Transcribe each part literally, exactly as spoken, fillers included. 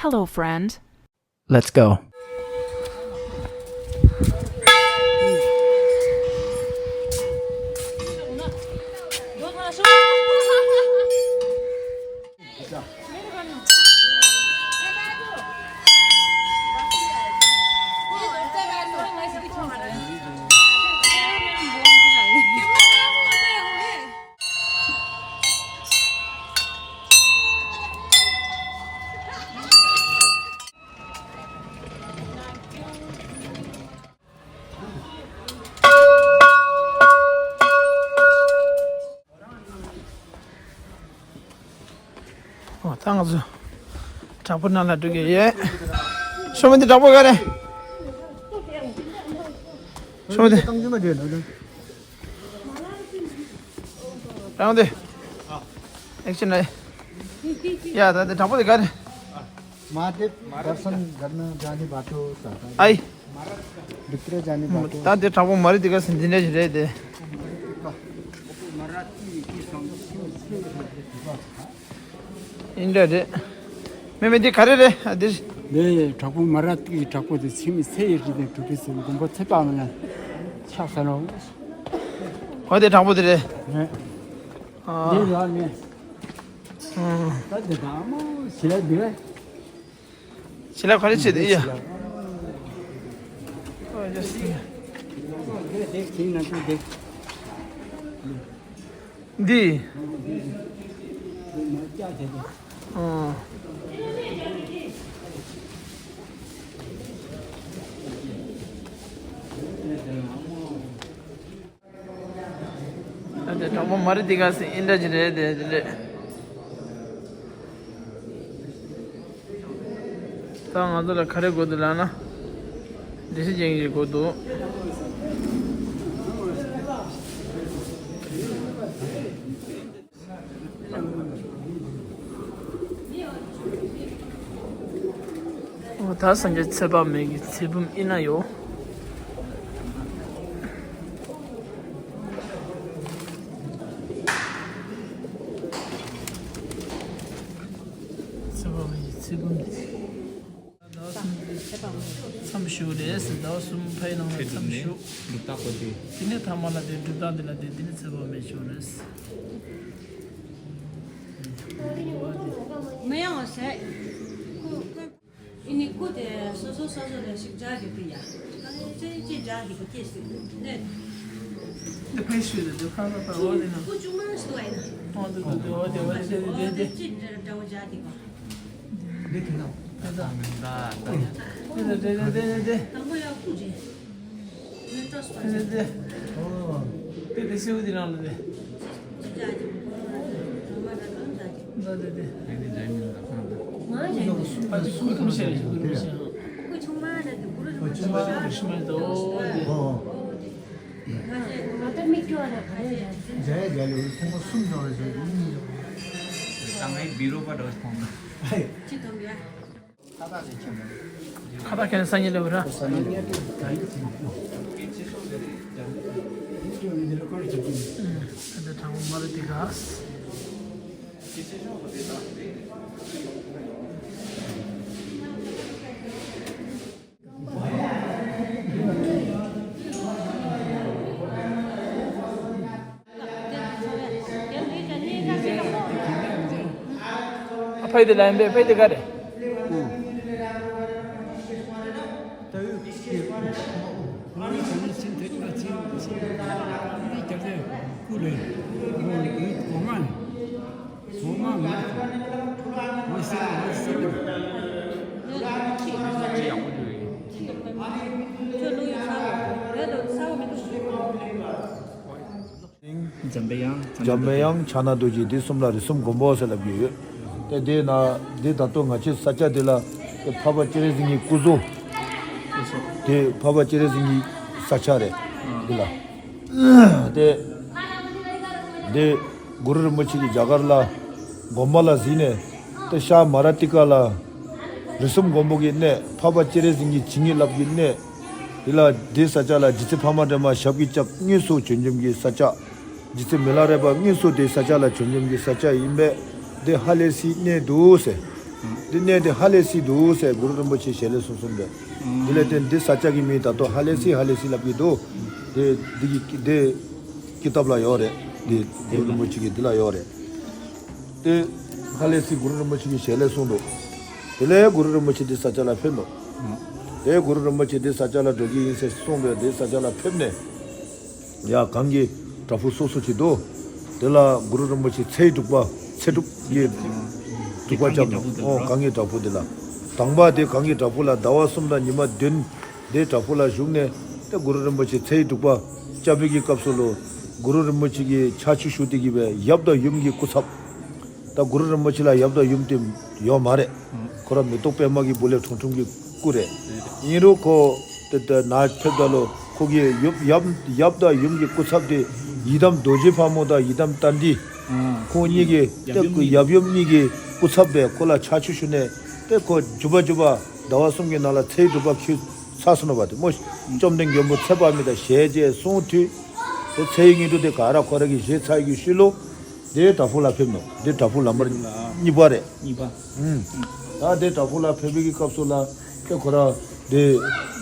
Hello, friend. Let's go. ཨོ། ད་ང་ཚོ་དྲག་པོ་ནང་ལ་འགྲོ་གི་ཡོད། ཤོ་མོ་འདི་དྲག་པོ་ག་རེ། ཤོ་མོ་འདི། རང་དེ། ཨེག་ཤན་ལ། ཡ། ད་དེ་དྲག་པོ་དེ་ག་རེ། महादेव दर्शन गर्न जाने बाटो छ। आइ। भित्र जाने बाटो। ད་དེ་དྲག་པོ་མ་རེད། དེ་ག་སེ་འདི་འདྲ་ཞིག་རེད་དེ། ཨིན་འདྲ་རེད། མེ་མེ་འདི་ག་རེ་རེད། ཨ། འདི། ནས་དྲག་པོ་མ་ར་ཏིའི་དྲག་པོ་དེ་ཚེ་མི་ཚེ་ཡི་རིགས་ནས་གྲུབ་པའི་ཚེ་མགོན་པོ་ཚེ་དཔག་མེད་ལ་ཕྱག་འཚལ་ལོ། ཨོ། དེ་དྲག་པོ་དེ་རེད། ཨ། འདི་ལ་ནས། ཨ། ད་འདི་དང་མོ་ཞི་ལ་འདི་རེད། ཞི་ལ་ག་རེ་བྱེད་དེ་ཡ། ཨོ། ཇ་སི་ཊི། འདི་ནང་དུ་འདི། འདི། ཨོ། ཨ། དེ་དྲག་པོ་མ་རེད། དེ་ག་སེ་ཨིན་འདྲ་ཅིག་རེད་དེ། དེ་འདྲས། ད་ང་ཚོ་ལ་ག་རེ་དགོས་འདུག་ལབ་ན། འགྲེལ་བཤད་ཅན་ཞིག་དགོས་འདུག། ཨོ། ད་སངས་རྒྱས་ཚེ་དཔག་མེད་ཀྱི་ཚེ་བུམ་ཨིན་ན་ཡོད། ཚེ་དཔག་མེད་ཀྱི་ཚེ་བུམ་དེ། ཟླ་བ་གསུམ་མཚམས་བཞུགས་རེད། ཟླ་བ་གསུམ་ཕའི་ནང་ལ་མཚམས་བཞུགས། སྒྲུབ་རྟགས་པོ་དེ། དེ་ནས་ཐ་མ་ལ་དེ་སྒྲུབ་རྟགས་འདི་ལ་དེ། དེ་ནས་ཚེ་དཔག་མེད་བཞུགས་རེད། མི་ཡོང་ཟེར། ཨི་ནི་སྐུ་དེ་སོ་སོ་སོ་སོ་ལ་ཞིག་སྦྱར་གི་པི་ཡ། ཅེ་ཅེ་སྦྱར་གི་པི་ཅེ་ཞིག་ནས། དེ་ཕའི་ཤུལ་དུ་དེ་ཕ་མ་ཕ་འོ་དེ་ན། སྐུ་ཆུང་མ་ཞིག་འདུག་ཨ་ཡིན་ན། འོ་དེ་དེ་དེ་འོ་དེ་འོ་དེ་དེ་དེ་དེ། ཅེ་འདྲ་འདྲ་བོ་སྦྱར་གི་པ། འདི་དེ་ན། དེ་ད། དེ་དེ་དེ་དེ་དེ་དེ། དང་པོ་ཡག་པོ་རེད། མེ་ཏོག་སོགས་དེ་དེ་དེ། ཨོ། དེ་དེ་སེའུ་དེ་ནང་ལ་དེ། ད་དེ་དེ། ཨ། སུམ་ཁུམ་ཤེས་རེད། སུམ་ཁུམ་ཤེས། ཨོ། ད་མིག་སྐྱོ་བ་ན་ག་རེ་རེད། ད་ངའི་བི་རོ་པ་འདྲ་བོ་མཐོང་ན། ཅི་མཐོང་ཡ། ཁ་བཏགས་ཁྱེར་ནས་སང་ཉིན་སླེབས་ར། ཨ། ད་དྲང་པོ་མ་རེད་དེ་ག། ཨ། ཕ་ཡུལ་དེ་ལ་ཡིན་པས། ཕ་ཡུལ་དེ་ག་རེད། འཇམ་པའི་དབྱངས། འཇམ་པའི་དབྱངས། ཕྱག་ན་རྡོ་རྗེ། འདི་གསུམ་ལ་རིགས་གསུམ་མགོན་པོ་ཟེར་ལབ་ཀྱི་ཡོད། དེ་དེ་ན་འདི་ད་ལྟོ་ང་ཚོའི་ས་ཆ་འདི་ལ་དེ་འཕགས་པ་སྤྱན་རས་གཟིགས་ཀྱི་སྐུ་གཟུགས། དེ་འཕགས་པ་སྤྱན་རས་གཟིགས་ཀྱི་ས་ཆ་རེད། འདི་ལ། དེ། དེ། གུ་རུ་རིན་པོ་ཆེ་གིས་རྒྱ་གར་ལ་དགོན་པ་ལ་གཟིགས་ནས། དེ་ཤར་མ་ར་ཏི་ཀ་ལ་རིགས་གསུམ་མགོན་པོ་གི་གནས། འཕགས་པ་སྤྱན་རས་གཟིགས་ཀྱི་བྱིན་གྱིས་བརླབས་ཀྱི་གནས། དེ་ལ་དེ་ས་ཆ་ལ་རྗེ་བཙུན་འཕགས་མ་སྒྲོལ་མ་ཞབས་ཀྱིས་བཅགས་དངོས་སུ་བྱོན་འབྱོན་གྱི་ས་ཆ། རྗེ་བཙུན་མི་ལ་རས་པ་དངོས་སུ་དེ་ས་ཆ་ལ་བྱོན་འབྱོན་གྱི་ས་ཆ་ཡིན་པས། དེ་ཧ་ལས་སའི་གནས་འདུག་ཟེར། འདི་གནས་དེ་ཧ་ལེ་སི་འདུག་ཟེར་གུ་རུ་རིན་པོ་ཆེ་ཞལ་ལས་གསུངས་གསུངས་པས། འདི་ལས་བརྟེན་འདི་ས་ཆ་གི་མིང་ད་ལྟ་ཧ་ལེ་སི་ཧ་ལེ་སི་ལབ་ཀྱི་འདུག་འདི་འདི་གི་འདི་ཀི་ཏབ་ལ་ཡོད་རེད། འདི་གུ་རུ་རིན་པོ་ཆེ་གི་འདི་ལ་ཡོད་རེད། དེ་ཧ་ལེ་སི་གུ་རུ་རིན་པོ་ཆེ་གི་ཞལ་ལས་གསུངས་འདུག་དེ་ལས་གུ་རུ་རིན་པོ་ཆེ་འདི་ས་ཆ་ལ་ཕེབས་འདུག་དེ་གུ་རུ་རིན་པོ་ཆེ་འདི་ས་ཆ་ལ་འགྲོ་གི་ཡིན་ཟེར་གསུངས་པས། འདི་ས་ཆ་ལ་ཕེབས་ནས། ཡ་གང་གི་བྲག་ཕུག་སོ་སོ་ཅིག་འདུག་དེ་ལ་གུ་རུ་རིན་པོ་ཆེ་ཚེ་ཡི་དྲུག་པ་ཚེ་སྒྲུབ་ཀྱི་དྲུག་པ་བཅའ་འདུག་ཨོ་གང་གི་བྲག་ཕུག་དེ་ལ། དང་པ་དེ་གང་གི་བྲག་ཕུག་ལ་ཟླ་བ་གསུམ་དང་ཉི་མ་བདུན་དེ་བྲག་ཕུག་ལ་བཞུགས་ནས་དེ་གུ་རུ་རིན་པོ་ཆེ་ཚེ་ཡི་དྲུག་པ་བཅའ་བའི་གི་སྐབས་སུ་ལོ་གུ་རུ་རིན་པོ་ཆེ་གི་ཕྱག་ཕྱི་ཞུ་དེ་གི་བའི་ཡབ་དང་ཡུམ་གྱི་སྐུ་ཚབ། ད་གུ་རུ་རིན་པོ་ཆེ་ལ་ཡབ་དང་ཡུམ་དེ་ཡོད་མ་རེད། ཁོ་ར་མེ་ཏོག་པད་མ་གི་སྦུག་ལས་ཁྲུང་ཁྲུང་གི་སྐུ་རེད། ཡིན་རུང་ཁོ་དེ་དེ་ན་ཕེབས་ད་ལོ་ཁོ་གི་ཡབ་ཡབ་ཡབ་དང་ཡུམ་གྱི་སྐུ་ཚབ་དེ་ཡི་དམ་རྡོ་རྗེ་ཕག་མོ་དང་ཡི་དམ་རྟ་མགྲིན། ཁོང་གཉིས་ཀྱི་ཡབ་ཡུམ་གཉིས་ཡབ་ཡུམ་གཉིས་ཀྱི་སྐུ་ཚབ་པས་ཁོ་ལ་ཕྱག་ཕྱི་ཞུ་ནས་དེ་ཁོ་འཇུ་བ་འཇུ་བ་ཟླ་བ་གསུམ་གྱི་ནང་ལ་ཚེ་ཡི་དྲུག་པ་ཁྱོད་ཚར་སོང་བ་དེ་མོ། བཅོམ་ལྡན་མགོན་པོ་ཚེ་དཔག་མེད་དང་ཞལ་མཇལ་གསུང་ཐོས། དེ་ཚེ་ཡི་དངོས་གྲུབ་དེ་ག་ར་ཁོ་ར་གི་བཞེས་ཚར་གི་ཤུལ་ལོ། དེ་བྲག་ཕུག་ལ་ཕེབས་ནོ། དེ་བྲག་ཕུག་ལམ་བར་གཉིས་པ་རེད། གཉིས་པ། ཨུམ། ད་དེ་བྲག་ཕུག་ལ་ཕེབས་པའི་གི་སྐབས་སུ་ལ་དེ་ཁོ་ར་དེ་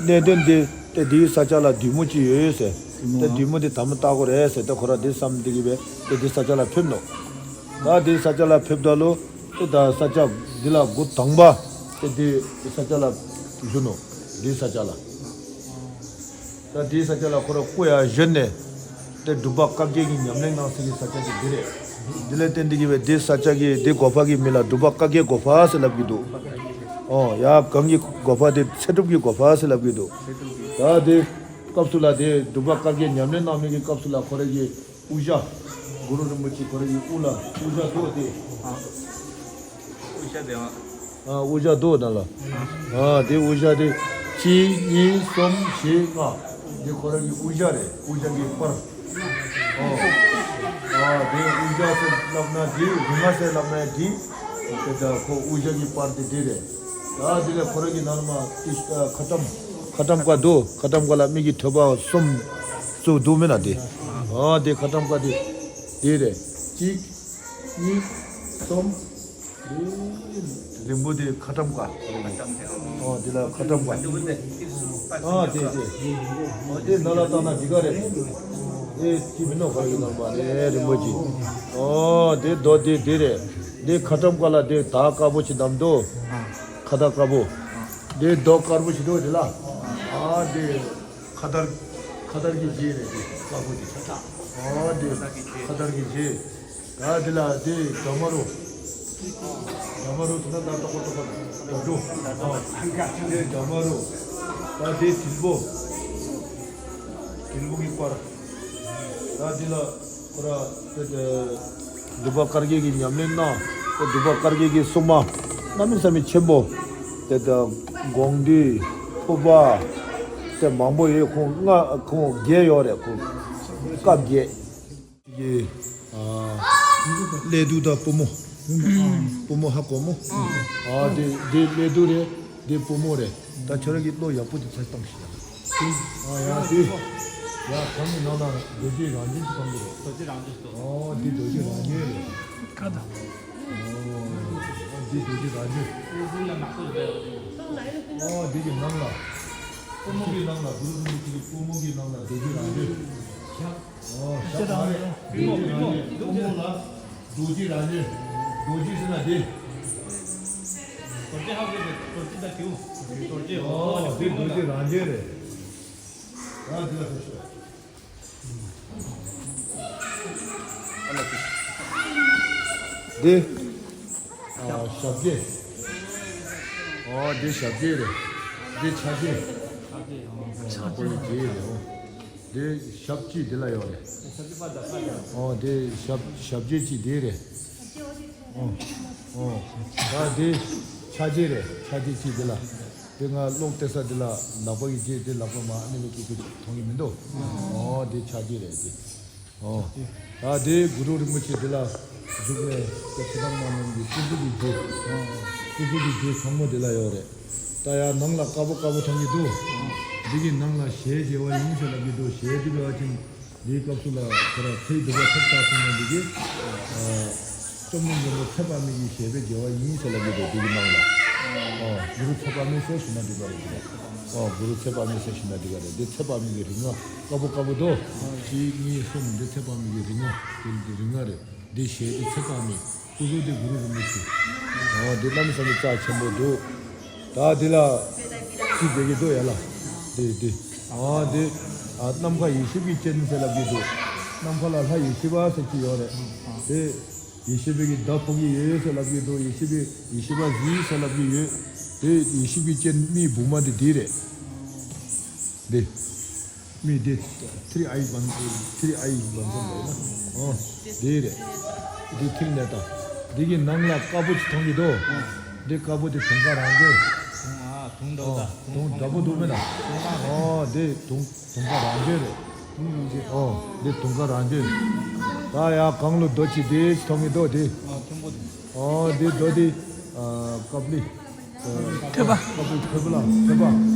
གནད་དོན་དེ་དེ་དེའི་ས་ཆ་ལ་བདུད་མོ་ཅིག་ཡོད་ཟེར། དེ་བདུད་མོ་དེ་དམ་བཏགས་དགོས་རེད་ཟེར། དེ་ཁོ་ར་དེ་བསམ་དེ་གི་བས་དེ་དེ་ས་ཆ་ལ་ཕེབས་ནོ། ད་དེ་ས་ཆ་ལ་ཕེབས་ད་ལོ། དེ་ད་ས་ཆ་འདི་ལ་འགོ་དང་པ་དེ་དེ་ས་ཆ་ལ་བཞུགས་ནོ། དེ་ས་ཆ་ལ། ད་དེའི་ས་ཆ་ལ་ཁོ་ར་སྐུ་ཡང་བཞེངས་ནས། དེ་སྒྲུབ་པ་བཀའ་བརྒྱད་ཀྱི་ཉམས་ལེན་གནང་སའི་ས་ཆ་དེ་འདི་རེད། འདི་ལས་བརྟེན་འདི་གི་བས་དེ་ས་ཆ་གི་དེ་སྒོ་འཕར་གྱི་མི་ལ་སྒྲུབ་པ་བཀའ་བརྒྱད་སྒོ་འཕར་ཟེར་ལབ་ཀྱི་འདུག་ཨོ་ཡ་གང་གི་སྒོ་འཕར་དེ་ཚེ་སྒྲུབ་ཀྱི་སྒོ་འཕར་ཟེར་ལབ་ཀྱི་འདུག་ད་དེ་སྐབས་སུ་ལ་དེ་སྒྲུབ་པ་བཀའ་བརྒྱད་ཉམས་ལེན་གནང་མི་གི་སྐབས་སུ་ལ་ཁོ་ར་གི་དབུ་ཞྭ། གུ་རུ་རིན་པོ་ཆེ་ཁོ་ར་གི་དབུ་ལ་དབུ་ཞྭ་འདུག་སྟེ། དབུ་ཞྭ་དེ་ཨང་། ཨ་དབུ་ཞྭ་འདུག་ན་ལ། ཨ་དེ་དབུ་ཞྭ་དེ་གཅིག་གཉིས་གསུམ་བཞི་ལྔ། དེ་ཁོ་ར་གི་དབུ་ཞྭ་རེད། དབུ་ཞྭ་གི་པར། ཨོ། ཨ་དེ་དབུ་ཞྭ་ཟེར་ལབ་ན་འགྲིག་རིང་མ་ཟེར་ལབ་ན་འགྲིག་དེ་ད་ཁོ་དབུ་ཞྭ་གི་པར་དེ་དེ་རེད། ད་དེ་ལས་ཁོ་ར་གི་ནང་མ་ཏི་ཁ་ཏམ། ཁ་ཏམ་ཀ་འདུག་ཁ་ཏམ་ཀ་ལ་མི་གི་ཐོད་པ་གསུམ་བཙུགས་འདུག་མིན་ན་དེ། ཨ་དེ་ཁ་ཏམ་ཀ་དེ་དེ་རེད། གཅིག་གཉིས། གསུམ། རིང་པོ་དེ་ཁ་ཏམ་ཀ་ཨོ་དེ་ལ་ཁ་ཏམ་ཀ་ཨ་དེ་དེ། ཨོ་དེ་ནང་ལ་བཏང་ན་འགྲིག་ག་རེད། ཨེ་ཅི་མིན་ནོ་ཁ་ཡི་ནང་པ་རེད་རིན་པོ་ཆེ། ཨོ་དེ་རྡོ་དེ་དེ་རེད། དེ་ཁ་ཏམ་ཀ་ལ་དེ་དར་དཀར་པོ་ཞིག་བསྣམས་འདུག་ཁ་དར་དཀར་པོ། དེ་རྡོ་དཀར་པོ་ཞིག་འདུག་དེ་ལ། ཨ་དེ་ཁ་དར་ཁ་དར་གྱི་རྗེས་རེད་དེ་དཀར་པོ་དེ། ཨོ་དེ་ཁ་དར་གྱི་རྗེས། ད་འདི་ལ་འདི་དྲ་མ་རུ། དྲ་མ་རུ་ཟེར་ན་ད་ཏོག་ཏོག་ཏོག་འདྲ་འགྲོ། འདི་དྲ་མ་རུ། ད་འདི་དྲིལ་བུ། དྲིལ་བུ་གི་པར། ད་འདི་ལ་ཁོ་ར་དེ་དེ་སྒྲུབ་པ་བཀའ་བརྒྱད་ཀྱི་ཉམས་ལེན་གནང་། དེ་སྒྲུབ་པ་བཀའ་བརྒྱད་ཀྱི་སྲུང་མ་གནམ་མེད་ས་མེད་ཆེན་པོ། དེ་དེ་དགོངས་འདུས་ཕུར་པ། དེ་མང་པོ་ཡོད། ཁོང་ལྔ་ཁོང་བརྒྱད་ཡོད་རེད། ཁོང་སྐབས་བརྒྱད། གི་ཨ་ཀླད་དུ་དང་པུས་མོ། པུས་མོ་ཧ་གོ་མོ། ཨ་དེ་དེ་ཀླད་དུ་རེད། དེ་པུས་མོ་རེད། ད་ཁྱོད་རང་གི་བློ་ཡག་པོ་དེ་ཚ་བཏང་ཞིག་ཡ། ཨ་ཡ་དེ་ཡ་གང་གི་ནང་ན་རྡོ་རྗེ་རང་བཞིན་གྱི་བཏང་གི་རེད། རྡོ་རྗེ་རང་བཞིན་དུ། ཨོ་དེ་རྡོ་རྗེ་རང་བཞིན་རེད། ཁ་དང་། ཨོ་དེ་རྡོ་རྗེ་རང་བཞིན། ཨོ་དེ་གི་ནང་ལ། པུས་མོ་གི་ནང་ལ་གུ་རུ་རིན་པོ་ཆེ་གི་པུས་མོ་གི་ནང་ལ་རྡོ་རྗེ་རང་བཞིན། ཨོ་ཞབས་མ་རེད། རྡོ་རྗེ་རང་བཞིན། པུས་མོ་ལ་རྡོ་རྗེ་རང་བཞིན། རྡོ་རྗེ་ཟེར་ན་འདི། རྡོ་རྗེ་ཧ་གོ་གི་རྡོ་རྗེ་དང་དེའུ། རྡོ་རྗེ། ཨོ་འདི་རྡོ་རྗེ་རང་བཞིན་རེད། ཨ་འདི་ལ་ཐུག་ཤོག་འདི། ཨ་ཞབས་རྗེས། ཨོ་འདི་ཞབས་རྗེས་རེད། འདི་ཕྱག་རྗེས། ཨོ་ཁོ་ཡི་རྗེས་རེད། ཨོ། དེ་ཞབས་གཅིག་དེ་ལ་ཡོད་རེད། ཨོ་དེ་ཞབས་ཞབས་རྗེས་གཅིག་དེ་རེད། ཨོ། ཨོ། ད་དེ་ཕྱག་རྗེས་རེད། ཕྱག་རྗེས་གཅིག་དེ་ལ། དེ་ང་གློག་བལྟས་ས་དེ་ལ་ལག་པ་གི་རྗེས་དེ་ལག་པ་མ་ཨ་ནི་ལ་ཀི་ཀི་མཐོང་གི་མི་འདུག་ཨོ་དེ་ཕྱག་རྗེས་རེད་དེ། ཨོ། ད་དེ་གུ་རུ་རིན་པོ་ཆེ་དེ་ལ་བཞུགས་ནས་དེ་ཚེ་དང་མ་ནམ་གྱི་སྐུ་གཟུགས་ཀྱི་རྗེས། སྐུ་གཟུགས་ཀྱི་རྗེས་ཚང་མ་དེ་ལ་ཡོད་རེད། ད་ཡང་ནང་ལ་དཀར་པོ་དཀར་པོ་མཐོང་གི་འདུག་འདི་གི་ནང་ལ་ཞལ་མཇལ་བ་ཡིན་ཟེར་ལབ་ཀྱི་འདུག་ཞལ་འདི་འབད་བ་ཅིན་འདིའི་སྐབས་སུ་ལ་ཁོ་ར་ཚེ་སྒྲུབ་པ་ཐོབ་ཚར་སོང་ན་འདི་གི་ཨ་ སྐྱབས་གནས་མགོན་པོ་ཚེ་དཔག་མེད་ཀྱི་ཞལ་དཔེ་དགེ་བ་ཡིན་ཟེར་ལབ་ཀྱི་འདུག་དེ་གི་ནང་ལ། ཨོ་གུ་རུ་ཚེ་དཔག་མེད་ཟེར་ཞུ་ན་འགྲིག་པ་རེད་དེ། ཨོ་གུ་རུ་ཚེ་དཔག་མེད་ཟེར་ཞུ་ན་འགྲིག་པ་རེད། དེ་ཚེ་དཔག་མེད་ཀྱི་རིག་སྔགས་དཀར་པོ་དཀར་པོ་འདུག་གཅིག་གཉིས་གསུམ། འདི་ཚེ་དཔག་མེད་ཀྱི་རིག་སྔགས་དེ་འདི་རིག་སྔགས་རེད། འདི་ཞལ་དེ་ཚེ་དཔག་མེད། སྐུ་གཟུགས་དེ་གུ་རུ་རིན་པོ་ཆེ། ཨོ་དེ་གནམ་མེད་ས་མེད་རྩ་ཆེན་པོ་འདུག་ད་འདི་ལ་ཅི་བྱེད་ཀྱི་འདུག་ཡ་ལ། དེ་དེ། ཨོ་དེ། ཨ་ནམ་མཁའ་ཡེ་ཤེས་པའི་སྤྱན་ཟེར་ལབ་ཀྱི་འདུག་ནམ་མཁའ་ལ་ལྷ་ཡེ་ཤེས་པ་ཟེར་གྱི་ཡོད་རེད། དེ། ཡེ་ཤེས་པའི་གི་མདའ་ཕོག་གི་ཡོད་ཟེར་ལབ་ཀྱི་འདུག་ཡེ་ཤེས་པའི་ཡེ་ཤེས་པ་གཟིགས་ཟེར་ལབ་ཀྱི་ཡོད། དེ་ཡེ་ཤེས་པའི་སྤྱན་མིག་སྦུག་མ་དེ་འདི་རེད། འདི། མིག་འདི། ཐིར་ཨའི་བན། ཐིར་ཨའི་བན་ཚང་རེད་ན། ཨོ། འདི་རེད། འདི་ཐིར་ནས་ད། འདི་གི་ནང་ལ་དཀར་པོ་ཅིག་མཐོང་གི་འདུག་འདི་དཀར་པོ་དེ་དུང་དཀར་རང་བྱོན། དུང་འདྲ་པོ་ད། ཨོ། དུང་འདྲ་པོ་འདུག་མེད་ན། ཨོ་འདི་དུང་དུང་དཀར་རང་བྱོན་རེད། ཨོ། འདི་དུང་དཀར་རང་བྱོན། ད་ཡ་གང་ལ་རྡོ་ཅིག་དེ་ཅིག་མཐོང་གི་འདུག་དེ། ཨོ་འདི་རྡོ་དེ། ཨ་ཀབ་ལི། ཐོད་པ། ཀབ་ལི་ཐོད་པ་ལ་ཐོད་པ།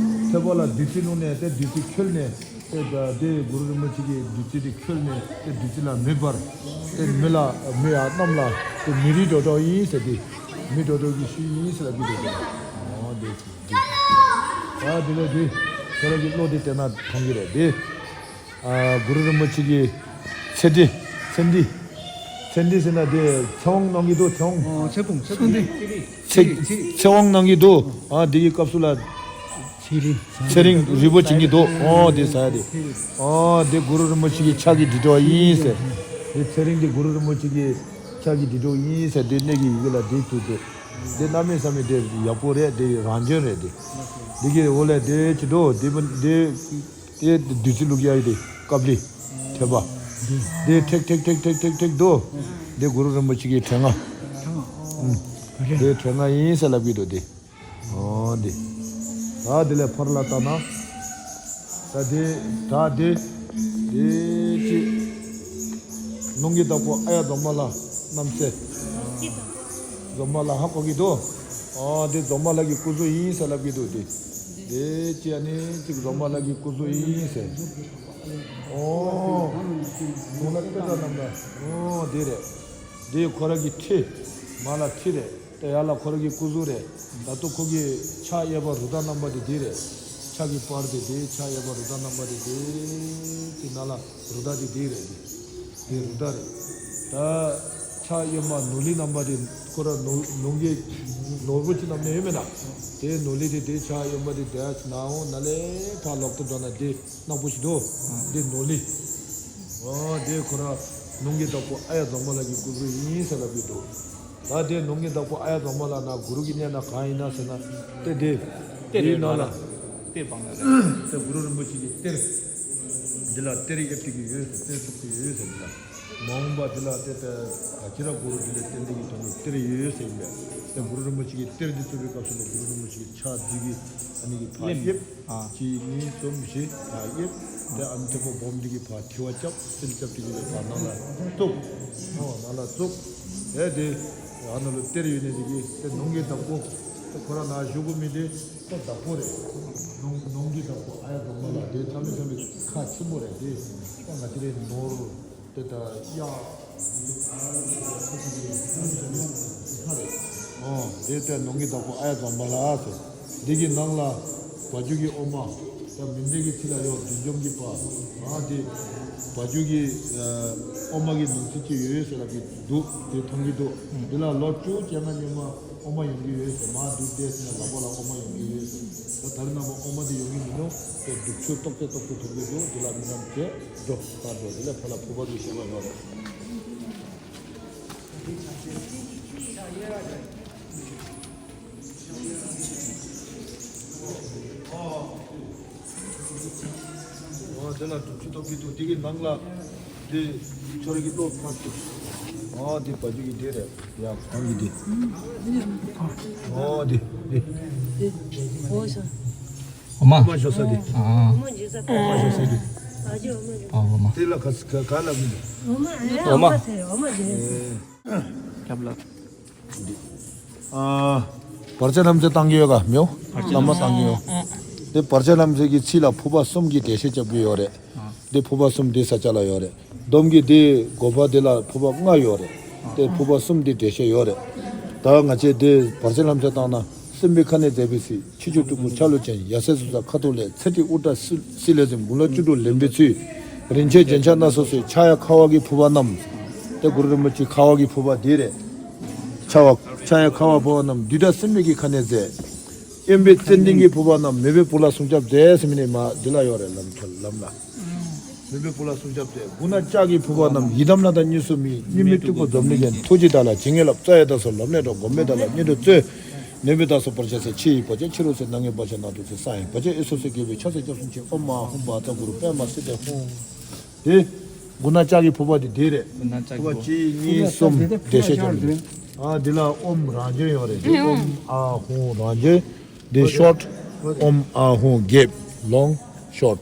ཐོད་པ་ལ་བདུད་རྩི་བླུགས་ནས་དེ་བདུད་རྩི་ཁོལ་ནས་དེ་ད་དེ་གུ་རུ་རིན་པོ་ཆེ་གིས་བདུད་རྩི་དེ་ཁོལ་ནས་དེ་བདུད་རྩི་ལ་མེ་འབར། དེ་མེ་ལ་མེ་ཡར་གནམ་ལ་དེ་མེ་རི་སྒྲོག་སྒྲོག་ཡིན་ཟེར་དེ། མེ་སྒྲོག་སྒྲོག་གི་ཤུལ་ཡིན་ཟེར་ལབ་ཀྱི་འདུག་ཨོ་དེ་ཅིག་ད་དེ་ལས་དེ་ཁྱོད་རང་གི་བློ་དེ་བལྟས་ན་མཐོང་གི་རེད་དེ། ཨ་གུ་རུ་རིན་པོ་ཆེ་གི་ཚེ་འདི། ཚེ་འདི། ཚེ་འདི་ཟེར་ན་དེ་ཚེ་དབང་གནང་གི་འདུག་ཚེ་དབང་། ཨོ་ཚེ་དཔུང་ཚེ་དཔུང་། ཚེ་ཚེ་དབང་གནང་གི་འདུག་ཨ་དེ་གི་སྐབས་སུ་ལ་ཚེ་རིང་ཚེ་རིང་རིལ་པོ་བྱིན་གྱི་འདུག་ཨོ་དེ་ཟ་ཡ་དེ། ཨོ་དེ་གུ་རུ་རིན་པོ་ཆེ་གི་ཕྱག་གི་དྲིལ་སྒྲོག་ཡིན་ཟེར། དེ་ཚེ་རིང་དེ་གུ་རུ་རིན་པོ་ཆེ་གི་ཕྱག་གི་དྲིལ་སྒྲོག་ཡིན་ཟེར་དེ་གནད་ཀྱི་ཡི་གེ་ལ་དེ་བསྒྱུར་ཏེ། དེ་གནམ་མེད་ས་མེད་དེ་ཡག་པོ་རེད། དེ་རང་བྱོན་རེད་དེ། དེ་གི་འོག་ལ་དེ་ཅི་འདུག་དེ་དེ། དེ་བདུད་རྩི་བླུགས་ཡག་དེ་ཀབ་ལི། ཐོད་པ། དེ་ཐེག་ཐེག་ཐེག་ཐེག་ཐེག་ཐེག་འདུག་དེ་གུ་རུ་རིན་པོ་ཆེ་གི་དྲན་ལྔ། ཨུམ། དེ་དྲན་ལྔ་ཡིན་ཟེར་ལབ་ཀྱི་འདུག་དེ། ཨོ་དེ། ད་དེ་ལས་ཕར་ལ་ལྟ་ན། ད་དེ། ད་དེ། དེ་ཅི། ནང་གི་བདག་པོ་ཨཱརྱ་རྫོགས་མ་ལྷ་རྣམ་སྲས། རྫོགས་མ་ལྷ་ཧ་གོ་གི་འདུག་ཨོ་དེ་རྫོགས་མ་ལྷ་གི་སྐུ་གཟུགས་ཡིན་ཟེར་ལབ་ཀྱི་འདུག་དེ། དེ་ཅི་ཨ་ནི་ཅིག་རྫོགས་མ་ལྷ་གི་སྐུ་གཟུགས་ཡིན་ཟེར། ཨོ། ནང་ལ་ཏེ་ད་རྣམ་པ། ཨོ་དེ་རེད། དེ་ཁོ་ར་གི་ཁྲི། མ་ལ་ཁྲི་རེད། དེ་ཡར་ལ་ཁོ་ར་གི་སྐུ་གཟུགས་རེད། ད་དུང་ཁོ་གི་ཕྱག་གཡས་པ་རུ་དྲ་རྣམ་པ་དེ་དེ་རེད། ཕྱག་གི་པར་དེ་དེ་ཕྱག་གཡས་པ་རུ་དྲ་རྣམ་པ་དེ་དེ། དེ་ནང་ལ་རུ་དྲ་དེ་དེ་རེད་དེ། དེ་རུ་དྲ་རེད། ད་ཕྱག་གཡོན་མ་ནོར་ལི་རྣམ་པ་དེ་ཁོ་ར་ནོར་ལོང་གི་ནོར་བུ་ཅིག་བསྣམས་ནས་ཡོད་མེད་ན། དེ་ནོར་ལི་དེ་དེ་ཕྱག་གཡོན་མ་དེ་དེ་ནང་འོང་ན་ལས་ཕར་ལོག་ཏུ་འགྲོ་ན་དེ། ནག་པོ་ཞིག་འདུག་དེ་ནོར་ལི། ཨོ་དེ་ཁོ་ར་ནང་གི་བདག་པོ་ཨཱརྱ་རྫོགས་མ་ལྷ་གི་སྐུ་གཟུགས་ཡིན་ཟེར་ལབ་ཀྱི་འདུག་ད་དེ་ནང་གི་བདག་པོ་ཨཱརྱ་རྫོགས་མ་ལྷ་ན་གུ་རུ་གི་གནས་ན་གང་ཡིན་ན་ཟེར་ན། དེ་དེ། གཏེར་དེའི་ཡོད་ནང་ལ། ན་ལ། གཏེར་སྦང་ན་རེད། དེ་གུ་རུ་རིན་པོ་ཆེ་གི་གཏེར། འདི་ལ་གཏེར་ཡོད་དེ་གི་ཡོད་ཟེར་གཏེར་བཙུགས་ཏེ་ཡོད་ཟེར་འདི་ལ། མ་འོངས་པ་འདི་ལ་དེ་ལྟར་ག་ཅི་ར་གུ་རུ་འདི་ལ་གཏེར་འདི་གི་དོན་དུ་གཏེར་ཡོད་ཟེར་ཡིན་པས། དེ་གུ་རུ་རིན་པོ་ཆེ་གི་གཏེར་འདི་བཙུགས་པའི་སྐབས་སུ་ལ་གུ་རུ་རིན་པོ་ཆེ་གི་ཕྱག་འདི་གི་ཨ་ནི་གི་ཕར་གཡེབ། ཨ། གཅིག་གཉིས་གསུམ་བཞི་ཕར་གཡེབ། དེ་ཨ་ནི་ཐེ་བོ་སྦོམ་འདི་གི་ཕར་འཁྱིལ་བ་རྐྱབ། སིལ་རྐྱབ་འདི་གི་ལས་ཕར་ནང་ལ་བཙུགས། ཨོ་ནང་ལ་བཙུགས། དེ་དེ་ཨ་ནི་ལ་གཏེར་ཡོད་ནས་འདི་གི་དེ་ནང་གི་བདག་པོ། དེ་ཁོ་ར་ན་བཞུགས་གི་མི་དེ་དེ་བདག་པོ་རེད། ནང་ནང་གི་བདག་པོ་ཨཱརྱ་རྫོགས་མ་ལྷ་དེ་ཚང་མའི་ཚང་མའི་ཁ་ཆེན་པོ་རེད་དེ། དེ་ང་ཚོ་རེད་ནོར། དེ་ལྟར་གཡག་ཨོ་དེ་ལྟར་ནང་གི་བདག་པོ་ཨཱརྱ་རྫོགས་མ་ལྷ་ཟེར། འདི་གི་ནང་ལ་བ་ཕྱུགས་ཀྱི་འོ་མ། ད་མི་འདི་གི་ཚིག་ལ་ཡོད་བདུད་འཇོམས་ཀྱི་བ། ཨ་དེ་བ་ཕྱུགས་ཀྱི་འོ་མ་གི་ནང་ཚིག་ཅིག་ཡོད་ཡོད་ཟེར་ལབ་ཀྱི་འདུག་དེ་མཐོང་གི་འདུག་འདི་ལ་ལོ་བཅུ་བཅོ་ལྔ་སྔོན་མ་འོ་མ་ཡོང་གི་ཡོད་ཟེར། མ་སྡུག་བསྡད་ཟེར་ན་ལག་པ་ལ་འོ་མ་ཡོང་གི་ཡོད་ཟེར། ད་ད་རེས་ནངས་པ་འོ་མ་དེ་ཡོང་གི་མི་འདུག་དེ་སྡུག་ཆུ་ཏོག་ཙེ་ཏོག་ཙེ་ཐོབ་ཀྱི་འདུག་འདི་ལ་མི་རྣམས་བྱས། འགྲོ་ད་འགྲོ། དེ་ལས་ཕར་ལ་ཕུར་པ་ཚོ་བཞེངས་པ་ཡོད་རེད། ཨོ་དེ་ལ་སྒྲུབ་ཆུ་ཐོབ་ཀྱི་འདུག་དེ་གི་ནང་ལ་དེ་ཁྱོད་རང་གི་བློ་ཕར་ཚུར། ཨོ་དེ་བ་ཕྱུགས་ཀྱི་དེ་རེད་ཡ། གང་གི་དེ། ཨོ་དེ་དེ། འོ་མ། འོ་མ་ཞོ་ས་དེ། ཨ། འོ་མ་ཞོ་ས་དེ། ཨ། འོ་མ། དེ་ལ་ག་ག་ག་ལ་མི་འདུག་འོ་མ། ཨ། འོ་མ། ཨ། བར་ཆད་ཐམས་ཅད་བཏང་གི་ཡོད་ག་མིའོ། བླ་མ་བཏང་གི་ཡོད། དེ་བར་ཆད་ཐམས་ཅད་ཀྱི་ཚིག་ལ་ཕུར་པ་གསུམ་གྱི་འགྲེལ་བཤད་རྒྱབ་ཀྱི་ཡོད་རེད། དེ་ཕུར་པ་གསུམ་དེ་ས་ཆ་ལ་ཡོད་རེད། སྡོམ་གྱི་དེ་སྒོ་འཕར་དེ་ལ་ཕུར་པ་ལྔ་ཡོད་རེད། དེ་ཕུར་པ་གསུམ་དེ་འགྲེལ་བཤད་ཡོད་རེད། ད་ང་བཅས་དེ་བར་ཆད་ལམ་སེལ་བཏང་ན། སྲིན་པོའི་ཁ་ནས་མཛད་པའི་ཚིག་ཕྱི་ཆུ་སྤྲུལ་སྐུ་ཆ་ལུ་ཅན། ཡ་ཟེར་སུ་ས་ཁ་ཐུག་ལས། ཚེ་ཁྲིད་དབུ་སྐྲ་སི་སི་ལེ་ཟིན། དགུང་ལོ་བཅུ་དྲུག་ལེན་པའི་ཚུལ། རིན་ཆེན་རྒྱན་ཆ་སྣ་ཚོགས་གསོལ། ཕྱག་གཡས་ཁ་བ་གི་ཕུར་པ་བསྣམས། དེ་གུ་རུ་རིན་པོ་ཆེ་ཁ་བ་གི་ཕུར་པ་འདི་རེད། ཕྱག་ཕྱག་གཡས་ཁ་བ་ཕུར་པ་བསྣམས། བདུད་དགྲ་སྲིན་མོ་གི་ཁ་ནས་མཛད། གཡོན་པས་ཙན་དན་གྱི་ཕུར་པ་བསྣམས། མོས་པའི་བུ་ལ་སྲུང་སྐྱོབ་མཛད་ཟེར་མི་ནས་མ་འདི་ལ་ཡོད་རེད། ལམ་ཁྱོད་ལམ་ལ། མོས་པའི་བུ་ལ་སྲུང་སྐྱོབ་མཛད། མགུལ་ན་ལྕགས་ཀྱི་ཕུར་པ་བསྣམས། ཡི་དམ་ལྷ་དང་གཉིས་སུ་མེད། གཉུག་མའི་སྤྲུལ་སྐུ་འཛམ་གླིང་རྒྱན། ཐུགས་རྗེའི་བདག་ལ་ཇི་སྙེད་བསླབ། རྩ་བའི་བདག་སོགས་ལམ་ལས་འགྲོ། སྒོམ་པའི་བདག་ལ་སྙིང་ཁྲོ་སྩོལ། ནོན་པའི་བདག་སོགས་བར་ཆད་སེལ། ཕྱི་ཡི་བར་ཆད་ཕྱི་རུ་སེལ། ནང་གི་བར་ཆད་ནང་དུ་སེལ། ས་ཡི་བར་ཆད་གཡས་སུ་སེལ། རྒྱལ་པོའི་ཕྱག་འཚལ་སྐྱབས་སུ་མཆི། ཨོཾ་ཨཱཿཧཱུྃ་བཛྲ་གུ་རུ་པདྨ་སིདྡྷི་ཧཱུྃ། དེ་མགུལ་ན་ལྕགས་ཀྱི་ཕུར་པ་དེ་དེ་རེད། མགུལ་ན་ལྕགས་ཀྱི་ཕུར་པ་ཕུར་པ་གཅིག་གཉིས་གསུམ་འགྲེལ་བཤད་ཀྱང་རེད། ཨ་འདི་ལ་ཨོཾ་རང་བྱོན་ཡོད་རེད། དེ་ཨོཾ་ཨཱཿཧཱུྃ་རང་བྱོན། འདི་ཤོཊ། ཨོཾ་ཨཱཿཧཱུྃ་རྒྱས། ལོང་། ཤོཊ།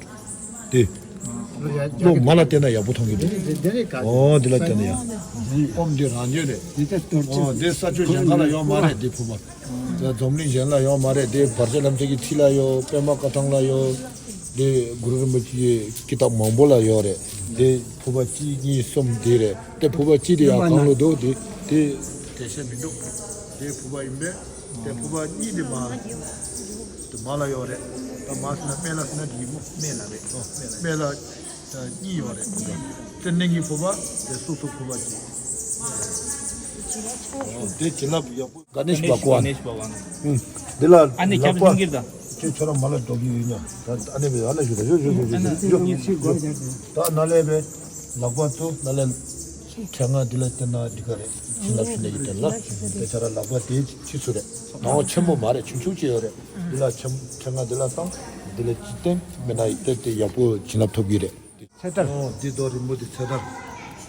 དེ་ལོ་མ་ལ་བལྟས་ན་ཡག་པོ་མཐོང་གི་འདུག་འདི་འདི་འདི་ནི་ག་ཨོ་འདི་ལ་བལྟས་ན་ཡག་ཨོཾ་འདི་རང་བྱོན་རེད། འདི་ལྟར་གཏོར་ཨོ་ཆོག་འདི་ས་ཆ་གཞན་ག་ལ་ཡོད་མ་རེད། འདི་ཕུར་པ། འཛམ་གླིང་གཞན་ལ་ཡོད་མ་རེད། དེ་བར་ཆད་ལམ་སེལ་གྱི་ཁྲིད་ལ་ཡོད། པདྨ་བཀའ་ཐང་ལ་ཡོད། དེ་གུ་རུ་རིན་པོ་ཆེའི་ཀི་ཏབ་མང་པོ་ལ་ཡོད་རེད། དེ་ཕུར་པ་གཅིག་གཉིས་གསུམ་དེ་རེད། དེ་ཕུར་པ་གཅིག་དེ་ཡང་གང་ལ་འདུག་དེ་དེ་འགྲེལ་བཤད་མི་འདུག་དེ་ཕུར་པ་ཡིན་པས། དེ་ཕུར་པ་གཉིས་དེ་མ་དེ་མ་ལ་ཡོད་རེད། ད་མ་ཟེར་ན་སྨད་ལ་ཟེར་ན་དེ་ཡིན་མོ། སྨད་ལ་རེད། སྨད་ལ་གཉིས་ཡོད་རེད། ཙན་དན་གྱི་ཕུར་པ་དེ་སོ་སོ་ཕུར་པ་གཅིག་དེ་བྱིན་རླབས་ཡག་པོ། ག་ནེཤ་བྷ་ག་ཝཱན། ག་ནེཤ་བྷ་ག་ཝཱན། ཨུམ། འདི་ལ་ཨ་ནེ་ལག་པ། ཁྱོད་ཁྱོད་རང་མ་ལ་འགྲོ་གི་ཡོད་ཉག་ད་ཨ་ནེ་བས་ཨ་ནེ་ཞུ་ད་ཞུ་ཞུ་ཞུ་ཞུ་ཞུ། ད་ན་ལེ་བས་ལག་པ་ཚོ་ན་ལེ་ཕྲེང་ང་འདི་ལ་བསྟན་ན་འགྲིག་ག་རེད། བྱིན་རླབས་ཞུ་ནས་ཀྱི་དེ་ལ་དེ་ཆ་ར་ལག་པ་དེ་ཕྱི་ཚུ་རེད། ནང་ཆེན་པོ་མ་རེད། ཆུང་ཆུང་ཅིག་ཡོད་རེད། འདི་ལ་ཕྲེང་ང་འདི་ལ་བཏང་། འདི་ལ་ཅི་བསྟན་མེད་ན་དེ་དེ་ཡག་པོ་བྱིན་རླབས་ཐོབ་གི་རེད། ཚེ་ཐར། ཨོ་འདི་རྡོ་རིང་པོ་འདི་ཚེ་ཐར།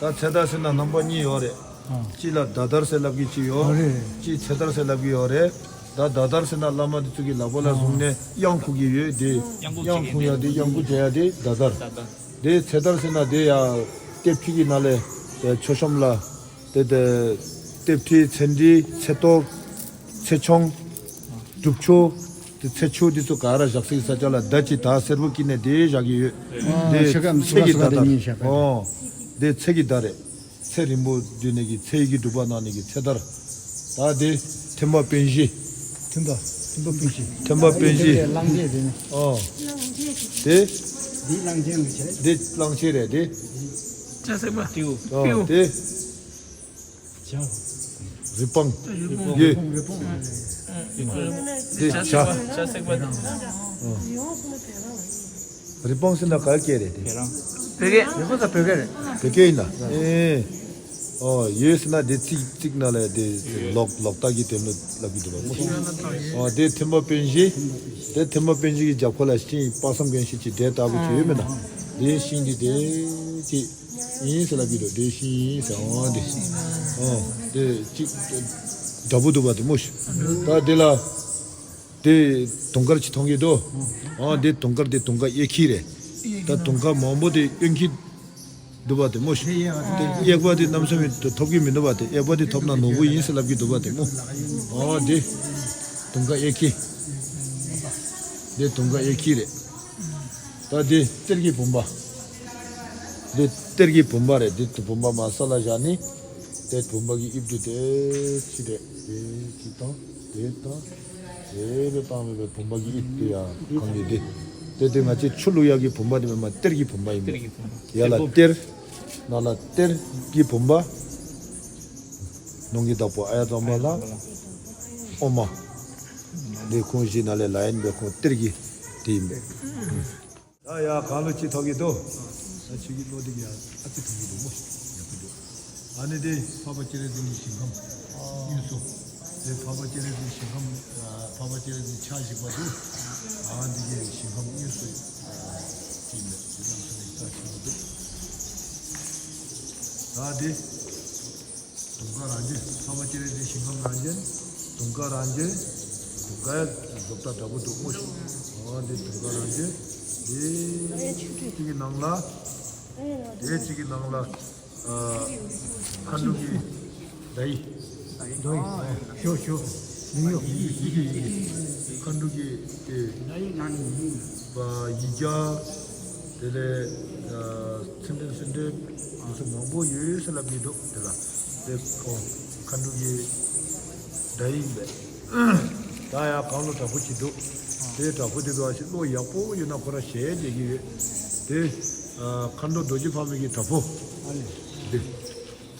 ད་ཚེ་ཐར་ཟེར་ན་རྣམ་པ་གཉིས་ཡོད་རེད། གཅིག་ལ་མདའ་དར་ཟེར་ལབ་གི་གཅིག་ཡོད། གཅིག་ཚེ་ཐར་ཟེར་ལབ་གི་ཡོད་རེད། ད་མདའ་དར་ཟེར་ན་བླ་མ་འདི་ཚོ་གི་ལག་པ་ལ་བཟུང་ནས་གཡང་ཁུག་གི་ཡོད་དེ། གཡང་ཁུག་ཡ་དེ་གཡང་ཁུག་བྱེད་ཡ་དེ་མདའ་དར། དེ་ཚེ་ཐར་ཟེར་ན་དེ་ཡ་ལྟེབ་ཁྲི་གི་ནང་ལས་མཆོད་གཤོམ་ལ་དེ་དེ་ལྟེབ་ཁྲི་ཚེ་འདི་ཚེ་གཏོར་ཚེ་ཆུང་སྒྲུབ་ཆུ། དེ་ཚེ་ཆུ་འདི་ཚོ་ག་ར་བཞག་སའི་ས་ཆ་ལ་མདའ་གཅིག་མདའ་སེར་པོ་དཀྲིས་ནས་དེ་བཞག་གི་ཡོད། དེ་ཚེ་གི་མདའ་དར། ཨོ། དེ་ཚེ་གི་མདའ་རེད། ཚེ་རིང་པོ་བསྡུས་ནས་ཀྱི་ཚེ་ཡི་གི་སྒྲུབ་པ་གནང་ནས་ཀྱི་ཚེ་དར། ད་དེ་ཐེམ་པ་པཎ་ཞི། ཐེམ་པ་ཐེམ་པ་པཎ་ཞི། ཐེམ་པ་པཎ་ཞི། གླང་ཆེན་དེ་ནི། ཨོ། དེ། འདི་གླང་ཆེན་རེད་བྱས། འདི་གླང་ཆེན་རེད་དེ། ལྕགས་སྲེག་པ། ཨོ་དེ། རི་སྤང་། ཡོད། འདི་བྱ། རི་སྤང་ཟེར་ན་ག་སྐད་རེད་དེ། བོད་སྐད། རི་སྤང་ཟེར་བོད་སྐད་རེད། བོད་སྐད་ཡིན་ན། ཨེ། ཨོ་ཡོད་ཟེར་ན་དེ་ཚིག་ཚིག་ནང་ལ་དེ་ལོག་ལོག་ལྟ་གི་དེ་ནི་ལབ་ཀྱི་འདུག་བ་མོ། ཨོ་དེ་ཐེམ་པ་པཎ་ཞི། དེ་ཐེམ་པ་པཎ་ཞི་གི་རྒྱབ་ཁ་ལ་ཤིང་དཔག་བསམ་རྒན་ཤེས་ཀྱི་འབྲས་ལྟ་བུ་ཅིག་ཡོད་མེད་ན། དེ་ཤིང་འདི་དེ་ཅིག་ཡིན་ཟེར་ལབ་ཀྱི་འདུག་དེ་ཤིང་ཡིན་ཟེར། ཨོ་དེ། ཨོ་དེ་ཅིག་འདྲ་པོ་འདུག་བ་དེ་མོ་ཤི། ད་དེ་ལ། དེ་དུང་དཀར་ཅིག་མཐོང་གི་འདུག་ཨོ་དེ་དུང་དཀར་དེ་དུང་དཀར་གཡས་འཁྱིལ་རེད། ད་དུང་དཀར་མང་པོ་དེ་གཡོན་འཁྱིལ་འདུག་བ་དེ་མོ་ཤི། དེ་གཡས་པ་དེ་གནམ་ས་མེད་དུ་ཐོབ་ཀྱི་མི་འདུག་བ་དེ། གཡས་པ་དེ་ཐོབ་ན་ནོར་བུ་ཡིན་ཟེར་ལབ་ཀྱི་འདུག་བ་དེ་མོ། ཨོ་དེ་དུང་དཀར་གཡས་འཁྱིལ། དེ་དུང་དཀར་གཡས་འཁྱིལ་རེད། ད་དེ་གཏེར་གྱི་བུམ་པ། དེ་གཏེར་གྱི་བུམ་པ་རེད། དེ་བུམ་པ་མར་ས་ལ་བཞག་ནི། དེ་བུམ་པ་གི་དབྱིབས་དེ་དེ་ཅི་རེད། དེ་ཅི་དང་དེ་དང་། དེ་བས་བཏང་བའི་བུམ་པ་གི་དབྱིབས་དེ་ཡང་གང་གི་དེ། དེ་དེ་ང་ཚོས་ཆུ་བླུག་ཡག་གི་བུམ་པ་དེ་མེད་མ་གཏེར་གྱི་བུམ་པ་ཡིན་པས། གཏེར་གྱི་བུམ་པ། ཡ་ལ་གཏེར། ནང་ལ་གཏེར་གྱི་བུམ་པ། ནང་གི་བདག་པོ་ཨཱརྱ་ཙམ་པ་ལ། ཨོཾ་མ། འདི་ཁོང་བཞི་ནང་ལས་ལ་ཡིན་པས་ཁོང་གཏེར་གྱི་དེ་ཡིན་པས། ཡ་ཡ་གང་ལོ་ཅི་ཐོག་གི་འདུག་ད་ཆོས་ཀྱི་བློ་དེ་ཡ་ཨ་ཙི་ཐོག་གི་འདུག་མོ། ཡག་པོ་འདུག་ཨ་ནི་དེ་འཕགས་པ་སྤྱན་རས་གཟིགས་ཀྱི་ཞིང་ཁམས་དངོས་སུ། དེ་འཕགས་པ་སྤྱན་རས་གཟིགས་ཞིང་ཁམས། འཕགས་པ་སྤྱན་རས་གཟིགས་ཕྱག་བཞི་པ་འདུག་ཨ་འདི་གའི་ཞིང་ཁམས་དངོས་སུ། དེ་ནས་དེ་རྣམ་ཐར་ནས་རྩ་ཆེན་པོ་འདུག་ད་དེ། དུང་དཀར་རང་བྱོན། འཕགས་པ་སྤྱན་རས་གཟིགས་ཞིང་ཁམས་རང་བྱོན། དུང་དཀར་རང་བྱོན། དུང་དཀར་བཟོ་ལྟ་འདྲ་པོ་འདུག་མོ་ཤི། འོ་འདི་དུང་དཀར་རང་བྱོན། འདི་ཅིག་གི་ནང་ལ། འདི་ཅིག་གི་ནང་ལ། ཨ། མཁའ་འགྲོ་གི་ཟླ་ཡིག་ཟླ་ཡིག་ཞོ་ཞོ། མིང་ཡོད། ཡི་གེ་ཡི་གེ། མཁའ་འགྲོ་གི་དེ། ཟླ་ཡིག་ནང་ནས་མིང་། པ་ཡིག་བརྒྱ། དེ་ལས། ཨ། ཚེ་འདས་སེམས་འདས་དེ་ཚོ་མང་པོ་ཡོད་ཟེར་ལབ་ཀྱི་འདུག་དེ་ལ། དེ་ཁོ་མཁའ་འགྲོ་གི་སྒྲ་ཡིན་པས། ད་ཡང་གང་ལ་དྲག་པོ་ཅིག་འདུག་དེ་དྲག་པོ་དེ་འདུག་ཨ་ཞིག་བློ་ཡག་པོ་ཡོད་ན་ཁོ་ར་ཞལ་རྒྱས་ཀྱི་ཡོད། དེ་མཁའ་འགྲོ་རྡོ་རྗེ་ཕག་མོ་གི་དྲག་པོ། དེ་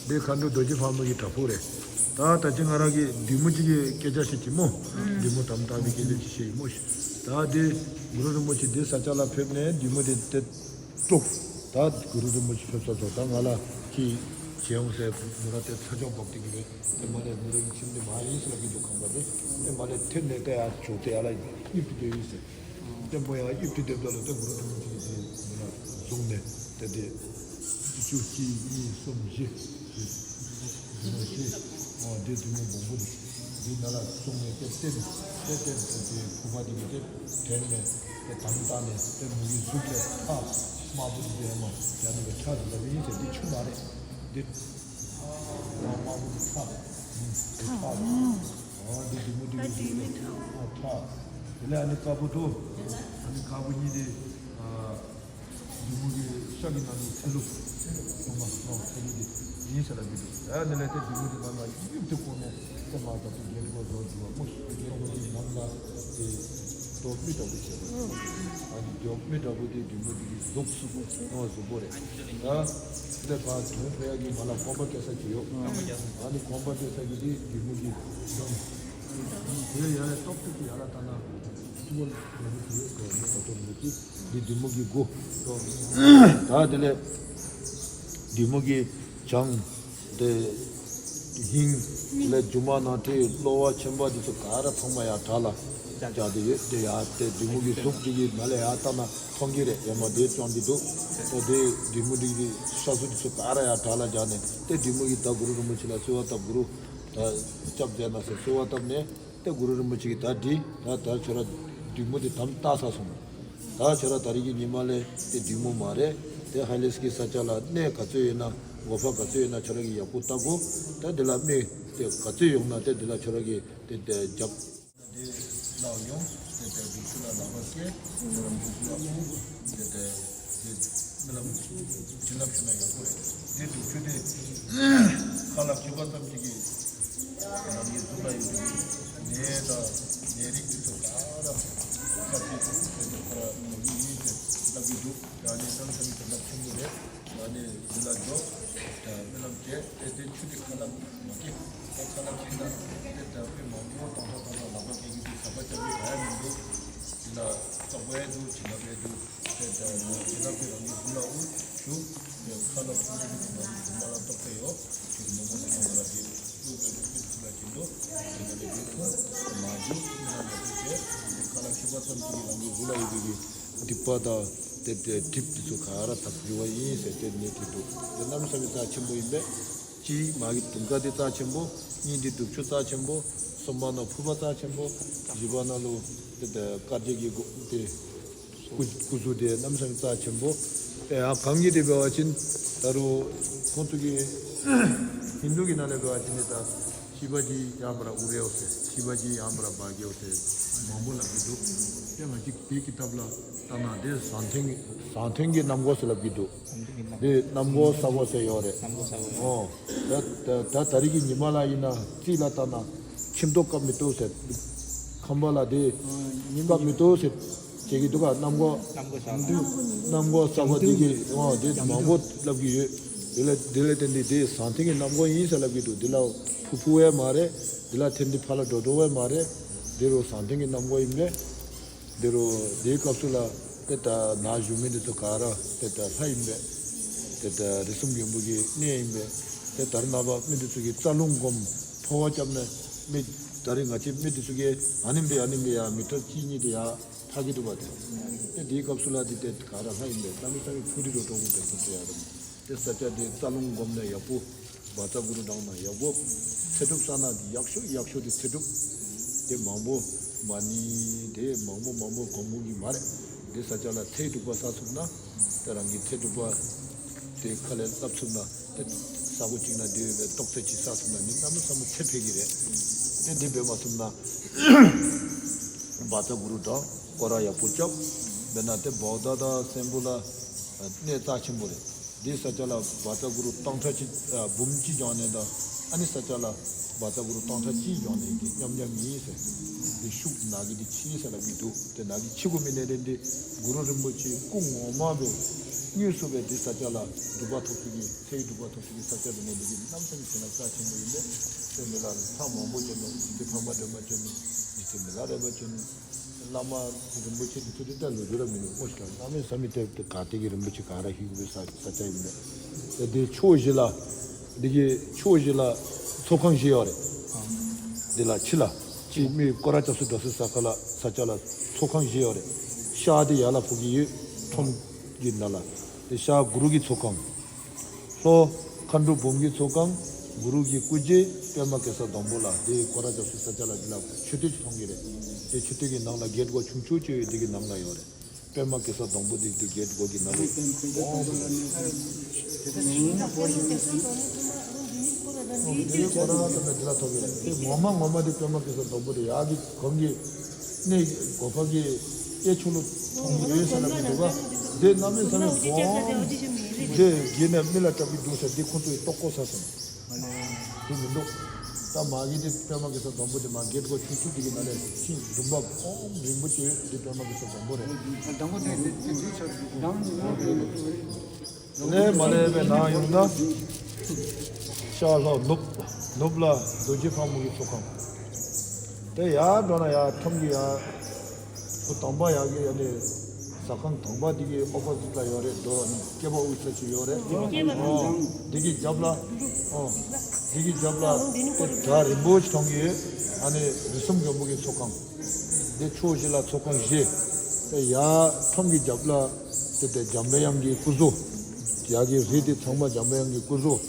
དེ་མཁའ་འགྲོ་རྡོ་རྗེ་ཕག་མོ་གི་དྲག་པོ་རེད། ད་ད་ཅི་ང་རང་གི་བདུད་མོ་གཅིག་གི་སྐད་ཆ་ཞིག་གྱིས་མོ། བདུད་མོ་དམ་དྲག་པའི་སྐད་ཆ་ཅིག་བཤད་ཡིན་མོ། ད་དེ་གུ་རུ་རིན་པོ་ཆེ་འདི་ས་ཆ་ལ་ཕེབས་ནས་བདུད་མོ་དེ་དེ། དཀྲུག་ད་གུ་རུ་རིན་པོ་ཆེ་ཕེབས་ས་ཚོ་ད་ང་ལ་ཅི་བྱེད་འོང་ཟེར་མོ་ར་དེ་ཐ་ཆོག་བབ་དེ་གི་རེད། དེ་མ་ལས་མོ་ར་གི་ཁྱིམ་དེ་མ་ཡིན་ཟེར་ལ་གི་འདུག་ཁང་པ་དེ་དེ་མ་ལས་ཐེབས་ནས་དེ་ཡར་བྱོག་དེ་ཡར་ལ་གཡུབ་དེ་སྡོད་ཡིན་ཟེར། དེ་མོ་ཡར་གཡུབ་དེ་སྡོད་ད་ལ་དེ་གུ་རུ་རིན་པོ་ཆེ་གི་དེ་མོ་ར་བཟུང་ནས་དེ་དེ་བཅུ་གཅིག་གཉིས་གསུམ་བཞི། འདི་མ་ཤེས། འོ་འདི་བདུད་མོ་སྦོམ་པོ་འདི། འདི་ནང་ལ་སོང་ནས་དེ་བསྟན། དེ་བསྟན་དེ་དེ་ཕུ་པ་འདི་གི་དེ་དྲན་ནས་དེ་དམ་བཏགས་ནས་དེ་མོ་གི་གཟུགས་ལས་ཁྲག་དམར་པོ་འདི་དེ་མ་རྒྱ་ནི་གི་ཁྲག་འདི་ལ་བི་ཡིན་ཟེར། འདི་ཆུ་མ་རེད། འདི་ཁྲག་དམར་པོ་འདི་ཁྲག་རེད། འདི་ཁྲག་རེད། འོ་འདི་བདུད་མོ་འདི་གི་གཟུགས་ལས་ཁྲག། དེ་ལས་ཨ་ནི་དཀར་པོ་འདུག་ཨ་ནི་དཀར་པོ་གཉིས་དེ། བདུད་མོ་གི་ཤ་གི་ནང་གི་ཚེ་ལུ། ཚེ་ལུ་མ་སོང་ཚེ་ལུ་དེ་ཡིན་ས་ར་འདི་འདུག་ཨ་ནི་ལས་དེ་བདུད་མོ་གི་ནང་ལ་གཡུག་དེ་བཀོག་ནས་དེ་མ་ད་དུ་རྒྱལ་པོ་རོ་འཇུ་བ་མོ་རྒྱལ་པོ་གི་ནང་ལ་དེ་རྡོ་མི་འདྲ་པོ་བྱས་པ། ཨ་ནི་རྡོ་མི་འདྲ་པོ་དེ་བདུད་མོ་དེ་གི་གཟུགས་སུ་ནང་གཟུགས་པོ་རེད། ད་དེ་ཕར་དོན་ཕེ་ཡ་གི་མ་ལ་གོམ་པ་སྤྲད་ས་ཅིག་ཡོད། ཨ་ནི་གོམ་པ་སྤྲད་ས་གི་དེ་བདུད་མོ་གི་གདོང་། དེ་ཡ་ལ་ཏོག་ཏོག་གི་ཡ་ལ་ལྟ་ན་ཐུ་བོ་ལ་དོན་ཕེ་ཡོད་གོ་ནི་གོ་ཏོ་མི་གི། འདི་བདུད་མོ་གི་མགོ། ད་དེ་ལས་བདུད་མོ་གི་བྱང་། དེ་ཧིང་། དེ་ལས་མཇུག་མ་ནང་དེ་གློ་བ་ཆེན་པོ་འདི་ཚོ་ག་ར་ཚང་མ་ཡར་བྲག་ལ་བརྒྱབ་སྟེ་ཡོད། དེ་ཡར་དེ་བདུད་མོ་གི་གཟུགས་འདི་གི་ནང་ལ་ཡར་ལྟ་ན་མཐོང་གི་རེད། ཡར་མར་དེ་བཅོམ་གྱི་འདུག་ད་དེ་བདུད་མོ་འདི་གི་ཤ་གཟུགས་འདི་ཚོ་ག་ར་ཡར་བྲག་ལ་བརྒྱབ་ནས་དེ་བདུད་མོ་གི་ད་གུ་རུ་རིན་པོ་ཆེ་ལ་གསོལ་བ་བཏབ། གུ་རུ་ད་སྐྱབས་མཛད་གནང་ཟེར་གསོལ་བ་བཏབ་ནས། དེ་གུ་རུ་རིན་པོ་ཆེ་གིས་ད་འདི་ད་ད་ཁྱོད་ར་བདུད་མོ་དེ་དམ་བཏགས་ཚར་སོང་། ད་ཁྱོད་ར་ད་རེས་ཀྱི་ཉི་མ་ལས་དེ་བདུད་མོ་མ་རེད། དེ་ཧ་ལས་ཀྱི་ས་ཆ་ལ་གནས་ག་ཚོད་ཡོད་ན་སྒོ་ཕ་ག་ཚོད་ཡོད་ན་ཁྱོད་ར་གིས་ཡག་པོ་བལྟ་དགོས། ད་དེ་ལ་སྨན་དེ་ག་ཚོད་ཡོང་ན་དེ་དེ་ལ་ཁྱོད་ར་གིས་དེ་དེ་རྒྱབ། དེ་ལག་ཡོང་དེ་དེ་བདུད་ཆུ་ལ་ལག་པ་སྐྱེ་དེ་ར་བདུད་ཆུ་ལ་དེ་དེ། དེ་རྨི་ལམ་བྱིན་རླབས་ཞུ་ན་ཡག་པོ་རེད། དེ་དུས་ཚོད་དེ་ཁ་ལག་མཆོད་པ་ཙམ་ཅིག་གིས་རང་གི་གཟུགས་ལ་ཡོད་པའི་ནད་དང་ནད་རིགས་དེ་ཚོ་ག་ར་ཁ་ཕྱེ་ཐུབ་ཟེར་ནས་ཁོ་ར་ནོར་གྱི་ཡིན་ཟེར་ལབ་ཀྱི་འདུག་ཡང་ནི་གནམ་ས་མི་བྱིན་རླབས་ཆེན་པོ་རེད། ཡང་ནི་འདི་ལ་འགྲོ་རྨི་ལམ་བྱས་དེ་དེ་ཆུ་དེ་ཁ་ལག་མ་སྐྱེ་དེ་ཁ་ལག་སྐྱེ་ན་དེ་དེ་དཔེ་མང་པོ་གཏོང་ས་གཏོང་ས་ལག་པ་སྐྱེ་གི་དུས་ཟ་བ་བཅའ་བའི་ག་ཡ་མི་འདུག་འདི་ལ་བཙོག་པ་ཡ་འདུག་བྱིན་རླབས་ཡ་འདུག་དེ་ལྟར་ཡང་དེ་ལ་དེ་རང་གི་སྦུག་ལ་དབུ་བཞུགས། དེ་ཁ་ལ་ཐུག་ནས་དེ་རང་གི་སྦུག་མ་ལ་གཏོགས་པ་ཡོད། ཁྱོད་མོ་མོ་མོ་མོ་ལ་དེ་བླུགས་པའི་སྦུག་ཐུག་ལ་སྦྱིན་དོ། དེ་ལ་དེ་དེ་ཐུག་མ་བཞུགས་མི་ལ་ལ་དེ་བྱས་དེ་ཁ་ལ་ཁྱི་པ་ཙམ་གྱིས་རང་གི་སྦུག་ལ་ཡོད་པའི་གི་སྡིག་པ་དང་དེ་དེ་གྲིབ་དེ་ཚོ་ག་ར་དག་འགྱུར་བ་ཡིན་ཟེར་དེ་ནས་དེ་འདུག་དེ་གནམ་ས་མི་རྩ་ཆེན་པོ་ཡིན་པས། གཅིག་མ་གི་དུང་དཀར་དེ་རྩ་ཆེན་པོ། གཉིས་དེ་དུག་ཆུ་རྩ་ཆེན་པོ། གསུམ་པ་ན་ཕུར་པ་རྩ་ཆེན་པོ། བཞི་པ་ན་ལོ་དེ་དེ་དཀར་རྒྱལ་གྱི་སྒོ་དེ་སྐུ་སྐུ་གཟུགས་དེ་གནམ་ས་མི་རྩ་ཆེན་པོ། ཨེ་ཨ་གང་གི་དེ་འབད་བ་ཅིན་ད་རུང་ཁོང་ཚོ་གི་ཧིན་དུ་གི་ནང་ལ་འབད་བ་ཅིན་ནི་ད་ཤི་བ་ཇི་ཡང་པ་ར་ཨུ་རེའོ་ཟེར། ཤི་བ་ཇི་ཡང་པ་ར་བྷ་གྱའོ་ཟེར་མང་པོ་ལབ་ཀྱི་འདུག་དེ་ང་གཅིག་དེ་ཀི་ཏབ་ལ་ལྟ་ན་དེ་ཟང་ཐེངས་ཟང་ཐེངས་ཀྱི་གནམ་སྒོ་ཟེར་ལབ་ཀྱི་འདུག་དེ་གནམ་སྒོ་ས་སྒོ་ཟེར་ཡོད་རེད། གནམ་སྒོ་ས་སྒོ་ཡོད། ཨོ། ད་ད་ད་རེས་ཀྱི་ཉི་མ་ལ་ཡིན་ན་རྩིས་ལ་ལྟ་ན་ཁྱིམ་ཐོག་བཀབ་མི་ཐུབ་ཟེར། ཁང་པ་ལ་དེ་ཉིན་བཀབ་མི་ཐུབ་ཟེར་བྱེད་ཀྱི་འདུག་ག་གནམ་སྒོ། གནམ་སྒོ་ས་སྒོ། གནམ་སྒོ་ས་སྒོ་དེ་གི་ཨོ་དེ་མང་པོ་ལབ་ཀྱི་ཡོད། དེ་ལ་དེ་ལ་བརྟེན་ཏེ་དེ་ཟང་ཐེངས་ཀྱི་གནམ་སྒོ་ཡིན་ཟེར་ལབ་ཀྱི་འདུག་དེ་ལ་ཕུ་ཕུ་བས་མ་རེད། དེ་ལ་ཐེན་དེ་ཕ་ལ་འགྲོ་འགྲོ་བས་མ་རེད། དེ་རུ་ཟང་ཐེངས་ཀྱི་གནམ་སྒོ་ཡིན་པས། དེ་རུ་དེའི་སྐབས་སུ་ལ་དེ་ལྟར་ན་བཞུགས་མི་འདི་ཚོ་ག་ར་དེ་ལྟར་ལྷ་ཡིན་པས། དེ་ལྟར་རིགས་གསུམ་མགོན་པོ་གི་གནས་ཡིན་པས། དེ་ལྟར་ན་བ་མི་འདི་ཚོ་གིས་རྩ་རླུང་སྒོམ་འཕོ་བ་བརྒྱབ་ནས་མི་ད་རེས་ང་ཚོའི་མི་འདི་ཚོ་གིས་ཨ་ནིམ་དེ་ཨ་ནིམ་དེ་ཡ་མི་ཊར་གཅིག་གཉིས་དེ་ཡ་ཐག་གི་འདུག་པ་དེ། དེ་དེའི་སྐབས་སུ་ལ་དེ་དེ་ག་ར་ལྷ་ཡིན་པས་ལྷ་མི་ལྷ་མི་ཕུ་རི་རུ་འགྲོ་དགོས་པའི་སྐབས་སུ་ཡ་རུ། དེ་ས་ཆ་དེ་རྩ་རླུང་སྒོམ་ནས་ཡག་པོ། བཛྲ་གུ་རུ་བགྲངས་ན་ཡག་པོ། ཚེ་སྒྲུབ་བསགས་ན་ཡག་ཤོས་ཡག་ཤོས་དེ་ཚེ་སྒྲུབ། དེ་མང་པོ་མ་ཎི་དེ་མང་པོ་མང་པོ་སྒོམ་དགོས་ཀྱི་མ་རེད། དེ་ས་ཆ་ལ་ཚེ་སྒྲུབ་པ་བསགས་ཐུབ་ན། དེ་རང་གི་ཚེ་སྒྲུབ་པ་དེ་ཁ་ལས་བསླབ་ཐུབ་ན། དེ་ས་སྒོ་གཅིག་ན་དེ་ཡོད་པའི་རྟོགས་ཚད་ཅིག་བསགས་ཐུབ་ན་མི་གནམ་མེད་ས་མེད་ཚེ་འཕེལ་གྱི་རེད། དེ་འདི་འབད་མ་ཐུབ་ན། བཛྲ་གུ་རུ་བགྲངས། སྐོར་ར་ཡག་པོ་རྐྱབ། དཔེར་ན་དེ་བོ་དྷ་དང་སྲིན་པོ་ལ་གནས་རྩ་ཆེན་པོ་རེད། འདི་ས་ཆ་ལ་བཛྲ་གུ་རུ་སྟོང་ཕྲག་གཅིག་ཨ་འབུམ་གཅིག་བགྲངས་ནས་དང་ ཨ་ནི་ས་ཆ་ལ་བཛྲ་གུ་རུ་སྟོང་ཕྲག་གཅིག་ཡོང་ནས་ཀྱི་མཉམ་མཉམ་ཡིན་ཟེར། འདི་ཤུགས་ནག་གི་འདི་ཕྱིན་ཟེར་ལབ་ཀྱི་འདུག་དེ་ནག་གི་ཕྱི་གུ་མི་ནས་རེད། འདི་གུ་རུ་རིན་པོ་ཆེ་སྐུ་ངོ་མ་བས་དངོས་སུ་བས་འདི་ས་ཆ་ལ་སྒྲུབ་པ་ཐོབ་ཚུལ་གྱི་ཚེའི་སྒྲུབ་པ་ཐོབ་ཚུལ་གྱི་ས་ཆ་རེད་ནས་འདི་གི་གནམ་ས་མི་ཟིན་ན་རྩ་ཆེན་པོ་ཡིན་པས། དེ་མི་ལ་ལ་ཐག་མང་པོ་བྱས་ནས་འདི་འདི་འཕགས་པ་སྒྲོལ་མ་བྱས་ནས་འདི་ཚེ་མི་ལ་རས་པ་བྱས་ནས། བླ་མ་རིན་པོ་ཆེ་དེ་ཚོ་དེ་ལྟར་ལོ་རྒྱུས་ར་མི་འདུག་སྨོ་ཤི་ལ། གནམ་མེད་ས་མེད་དེ་དེ་ག་དེ་གི་རིན་པོ་ཆེ་ག་ར་ཤིག་པའི་ས་ས་ཆ་ཡིན་པས། དེ་ཕྱོགས་བཞི་ལ་འདི་གི་ཕྱོགས་བཞི་ལ་ཚོགས་ཁང་བཞི་ཡོད་རེད། འདི་ལ་ཕྱི་ལ་ཅིག་མི་སྐོར་ར་སྐྱབས་སུ་འགྲོ་སའི་ས་ཁ་ལ་ས་ཆ་ལ་ཚོགས་ཁང་བཞི་ཡོད་རེད། ཤར་དེ་ཡར་ལ་ཕུག་གི་ཡོད། ཁྲོམ་གྱི་ནང་ལ་དེ་ཤར་གུ་རུ་གི་ཚོགས་ཁང་། ལྷོ་མཁའ་འགྲོ་འབུམ་གྱི་ཚོགས་ཁང་། གུ་རུ་གི་སྐུ་རྗེས་པདྨ་གེ་སར་སྡོང་པོ་ལ་དེ་སྐོར་ར་རྒྱབ་སའི་ས་ཆ་ལ་འདི་ལ་མཆོད་རྟེན་ཅིག་མཐོང་གི་རེད། དེ་མཆོད་རྟེན་གྱི་ནང་ལ་སྒེའུ་ཁུང་ཆུང་ཆུང་ཅིག་ཡོད། དེ་གི་ནང་ལ་ཡོད་རེད། པདྨ་གེ་སར་སྡོང་པོ་དེ་དེ་སྒེའུ་ཁུང་གི་ནང་ལ་ཨོ། དེ་སྐོར་ར་ཙམ་ནས་འདི་ལ་ཐོབ་ཀྱི་རེད། དེ་ངོ་མ་ངོ་མ་དེ་པདྨ་གེ་སར་སྡོང་པོ་དེ་ཡག་གི་གོང་གི་གནས་གོ་འཕང་གི་གཡས་ཕྱོགས་ལ་མཐོང་གི་ཡོད་ཟེར་ལབ་ཀྱི་འདུག་ག་དེ་གནམ་མེད་ས་མེད་སྦོམ་དེ་གྱེས་ནས་མི་ལ་སྐྲག་གི་འདུག་ཟེར། དེ་ཁོང་ཚོ་ཡི་ལྟོ་གོས་ས་སོང་། དེ་མི་འདུག་ད་མ་གི་དེ་པདྨ་གེ་སར་སྡོང་པོ་དེ་མ་སྒེའུ་ཁུང་ཆུང་ཆུང་དེ་གི་ནང་ལས་ཤིང་སྦྲུམ་པ་སྦོམ་རིང་པོ་ཅིག་ཡོད། དེ་པདྨ་གེ་སར་སྡོང་པོ་རེད། སྡོང་པོ་དེ་དེ་དེ་དེ་ཆགས་འདུག་ལས་མ་ལས་པའི་ནང་ཡོང་ན། ཤར་ལྷོ་ནུབ། ནུབ་ལ་རྡོ་རྗེ་ཕག་མོ་གི་ཚོགས་ཁང་། དེ་ཡར་འགྲོ་ན་ཡར་ཁྲོམ་གྱི་ཡར། ཁོ་དང་པ་ཡར་གི་ཡར་ནས་ཟ་ཁང་དང་པ་དེ་གི་ཨོ་པོ་ཟིཊ་ལ་ཡོད་རེད། འགྲོ་སྐྱེས་པ་དབུས་ས་ཅིག་ཡོད་རེད། ཨོ་དེ་གི་རྒྱབ་ལ། ཨོ་དེ་གི་རྒྱབ་ལ་དེ་གྲྭ་རིན་པོ་ཆེ་མཐོང་གི་ཡོད། ཨ་ནི་རིགས་གསུམ་མགོན་པོ་གི་ཚོགས་ཁང་། དེ་ཕྱོགས་བཞི་ལ་ཚོགས་ཁང་བཞི། དེ་ཡར་ཁྲོམ་གྱི་རྒྱབ་ལ་དེ་དེ་འཇམ་པའི་དབྱངས་ཀྱི་སྐུ་གཟུགས། ཡར་གྱི་རི་དེ་ཚང་མ་འཇམ་པའི་དབྱངས་ཀྱི་སྐུ་གཟུགས།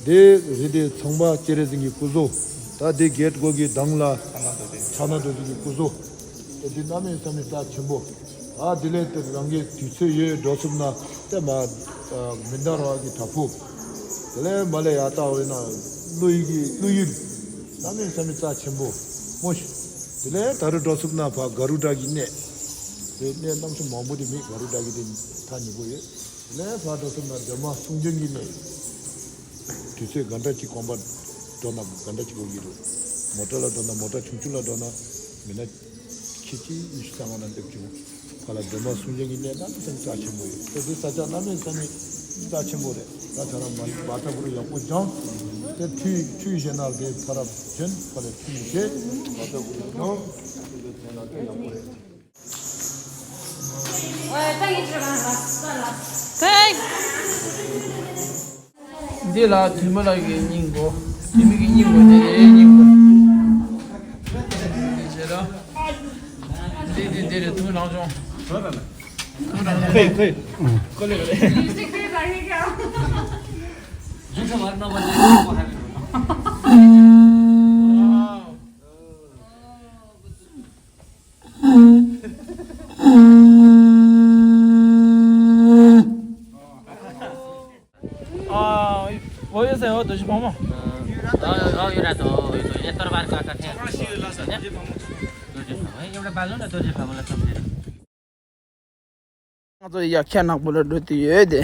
དེ་རི་དེ་ཚང་མ་སྤྱན་རས་གཟིགས་ཀྱི་སྐུ་གཟུགས། ད་དེ་སྒེའུ་ཁུང་གི་གདང་ལ་ཕྱག་ན་རྡོ་རྗེ་གི་སྐུ་གཟུགས། དེ་དེ་གནམ་མེད་ས་མེད་རྩ་ཆེན་པོ། ད་དེ་ལས་དེ་རང་གི་དུས་ཚོད་ཡོད་འགྲོ་ཐུབ་ན་དེ་མ་མི་འདའ་ར་གི་བྲག་ཕུག་དེ་ལས་མ་ལས་ཡར་ལྟ་བས་ན་ཀླུ་ཡུལ་གྱི་ཀླུ་ཡུལ། གནམ་མེད་ས་མེད་རྩ་ཆེན་པོ་སྨོ་ཤི། དེ་ལས་ད་རུང་འགྲོ་ཐུབ་ན་ཕར་ག་རུ་ཌ་གི་གནས། དེ་གནས་རྣམ་གསུམ་མང་པོ་དེ་མེད། ག་རུ་ཌ་གི་དེ་ཐག་ཉེ་པོ་ཡོད། དེ་ལས་ཕར་འགྲོ་ཐུབ་ན་སྒྲོལ་མ་གསུང་བྱོན་གྱི་གནས། དུས་ཚོད་ག་འདྲ་ཅིག་གོམ་པ་འགྲོ་ན་ག་འདྲ་ཅིག་འགྲོ་གི་རེད། མོ་ཊ་ལ་འགྲོ་ན་མོ་ཊ་ཆུང་ཆུང་ལ་འགྲོ་ན་མི་ན། ཁྱེད་ཀྱིས་ཉི་ཤུ་རྩ་ལྔ་ན་སླེབས་བྱུང་། ཕར་ལ་སྒྲོལ་མ་གསུང་བྱོན་གྱི་གནས་རྣམ་གསུམ་རྩ་ཆེན་པོ་ཡོད། དེ་དེ་ས་ཆ་གནམ་མེད་ས་མེད་རྩ་ཆེན་པོ་རེད། ད་ཁྱེད་རང་མ་བཛྲ་གུ་རུ་ཡག་པོ་སྦྱངས། དེ་ཁྲུས་ཁྲུས་བཞེས་ན་དེ་ཕར་ར་བྱོན། ཕར་ལ་ཁྲུས་མི་བྱེད། བཛྲ་གུ་རུ་སྦྱངས། དེ་བྱས་ན་དེ་ཡག་པོ་རེད། འདི་ལ་དུས་མ་ལ་གི་སྙིང་པོ། དུས་མ་གི་སྙིང་པོ་དེ་རེད། སྙིང་པོ་འདི་བྱས་ན། འདི་འདི་འདི་རེད། ཐུགས་རང་བྱུང་། ཐུགས་རང་བྱུང་། ཁོས་ཁོས་ཁོ་ལེ་ཁོ་ལེ། ཨ། འོ་ཡོད་ཟེར། འོ་རྡོ་རྗེ་ཕག་མོ། ཨ། འོ་ཡོད་ར། དོ་ཡོད་དོ་ཡོད། གཏོར་བར་ཀ་ཀ་ཐེ། རྡོ་རྗེ་ཕག་མོ། ཡོད་ར། བ་ལོན་ན་རྡོ་རྗེ་ཕག་མོ་ལ་སོམ་ཟེར། ང་ཚོ་ཡ་ཁྱེད་ནག་པོ་ལ་འགྲོ་དུས་ཡོད་དེ།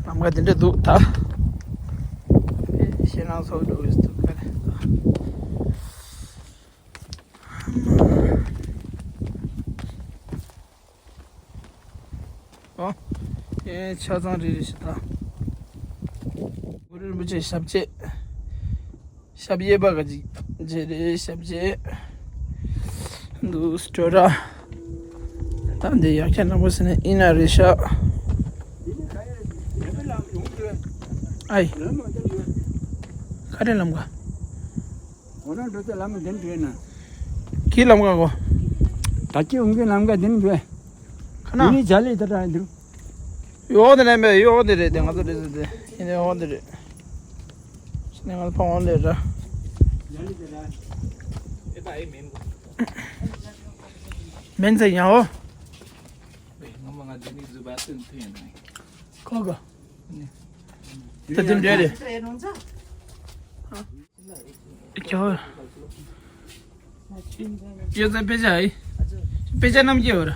ལམ་ཁ་དེ་འདྲ་འདུག་ད། ཞེ་ནང་ཚོ་འགྲོ་གི་འདུག་ག་རེ། ཨོ། ཨེ་ཆ་ཚང་རེ་རེ་ཞིག་ད། གུ་རུ་རིན་པོ་ཆེ་ཞབས་རྗེས། ཞབས་གཡས་པ་ག་ཅིག་རྗེས་རེད། ཞབས་རྗེས་འདུག་སྤྲོ་ར། ད་འདི་ཡག་ཁྱེད་ནག་པོ་ཟེར་ནས་ཨི་ན་རེ་ཤ། ཨའི། ག་རེ་ལམ་ཁ། འོ་ན་འགྲོ་ཚེ་ལམ་འདི་འདྲ་ན། གི་ལམ་ཁ་གོ། ད་ཅི་འོང་གི་ལམ་ཁ་འདི་འདྲ། ཁ་ན། འདི་ནི་ཇ་ལི་ད་ད་འདུག་ཡོ་འདི་ནས་མེད། ཡོ་འདི་རེད་དེ། ང་ཚོ་འདྲེ་ཟེར་དེ་ཡིན་ནས་ཡོ་འདི་རེད། ནས་ང་ཚོ་ཕ་ཝང་ལས་ར། མེན་ཚེ་ཡང་འོ། ཁོ་གོ། ད་དེ་འདྲ་རེད། ཀྱོ། ཡོད་ཚད་དཔེ་ཆ་ཡིན། དཔེ་ཆ་རྣམས་ཀྱི་ཡོད་ར།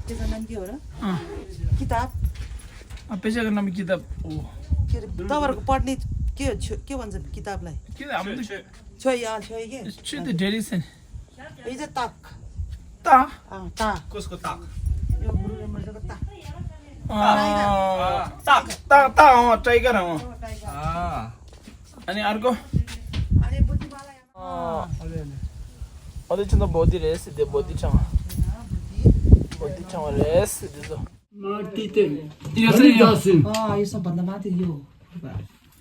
དཔེ་ཆ་རྣམས་ཀྱི་ཡོད་ར། ཨ། ཀི་ཏབ། ཨ། དཔེ་ཆ་གི་རྣམས་ཀི་ཏབ། ཨོ། ཀི་རི་ད་བར་གི་པར་ནི་ के छ के भन्छ किताबलाई? किन हाम्रो त छ या छ के? छ त धेरै छ नि। यो चाहिँ ताक। ता? अँ, ता। कसको ताक? यो गुरु नम्बरको ता। अँ, ताक। ता, ता, अँ, टाइगर, अँ। अँ। अनि अर्को? अनि बुद्धिमाला। अँ। अझै चाहिँ बोधि रहेछ, त्यो बोधि ठाउँ। बोधि ठाउँ रहेछ, त्यो चाहिँ। माथि चाहिँ यो चाहिँ यो। अँ, यो सबभन्दा माथि यो।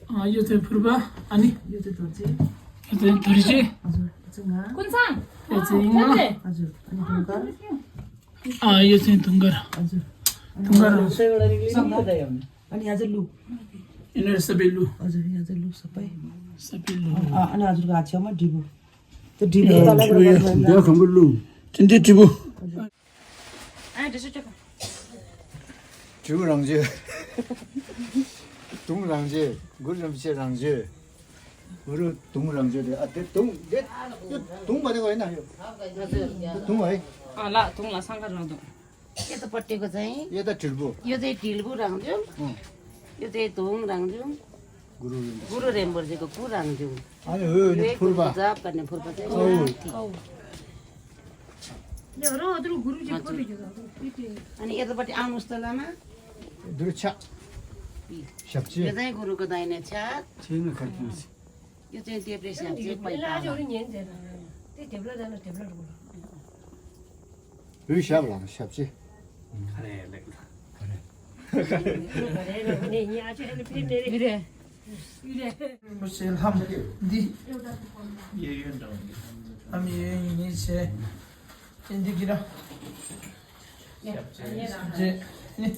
अँ, यो चाहिँ फुर्बा, अनि यो चाहिँ धुर्जे। यो चाहिँ धुर्जे। हजुर, यो चाहिँ ङा। कुन चाहिँ? यो चाहिँ ङा। हजुर, अनि ढुङ्गर। अँ, यो चाहिँ ढुङ्गर। हजुर। अनि ढुङ्गर। अनि यहाँ चाहिँ लु। यिनीहरू सबै लु। हजुर, यहाँ चाहिँ लु सबै। सबै लु। अँ, अनि हजुरको हात छेउमा डिबु। त्यो डिबु ए, तलको डिबु यो। लु। जुन चाहिँ डिबु। ཨ་འདྲི་ཤོག་ཅོ། དྲིལ་བུ་རང་བྱོན། དུང་རང་བྱོན། གུ་རུ་རིན་པོ་ཆེ་རང་བྱོན། གུ་རུ་དུང་རང་བྱོན་རེད། ཨ་དེ་དུང་དེ་དུང་མ་དེ་ག་ཡིན་ན་ཡོད། དུང་བ་ཡིན། ཨ་ལ་དུང་ལ་སང་ག་རང་དུང་། ཡེ་ད་པ་ཏི་གོ་ཚེ། ཡེ་ད་དྲིལ་བུ། ཡོད་དེ་དྲིལ་བུ་རང་བྱོན། ཨོ། ཡོད་དེ་དུང་རང་བྱོན། གུ་རུ་རིན་པོ་ཆེ། གུ་རུ་རིན་པོ་ཆེ་གི་སྐུ་རང་བྱོན། ཨ་ནི་འོད་ནི་ཕུར་པ། ཡོད་ཀྱི་ཟབ་པ་ནི་ཕུར་པ་ཚེ། ཨོ། ཨ་ནི་ཨེ་ད་པ་ཏི་ཨང་ནུ་སྟ་ལ་མ། དུར་ཆ། ཞབས་རྗེས། ཡོད་དེ་གུ་རུ་གི་ད་ཡིན་ནས་ཆ། ཆེ་ངས་ཁ་ཁྱོད་ཟེར། ཡོད་ཚན་ལྟེབ་རེ་ཞབས་རྗེས་པ་ཡི་ད་ལ། བོད་ཞབས་ལ་ཞབས་རྗེས། ག་རེ་ལེགས་ལ། ག་རེ། རེ། རེ། རེ། རེ། རིན་པོ་ཆེ་ལྷམ་འདི། གཡས་གཡོན་འདྲ་བ་འདི། ལྷམ་གཡས་གཡོན་གཉིས་བྱས། ཅན་འདི་གི་ར། ཞབས་རྗེས། ནི།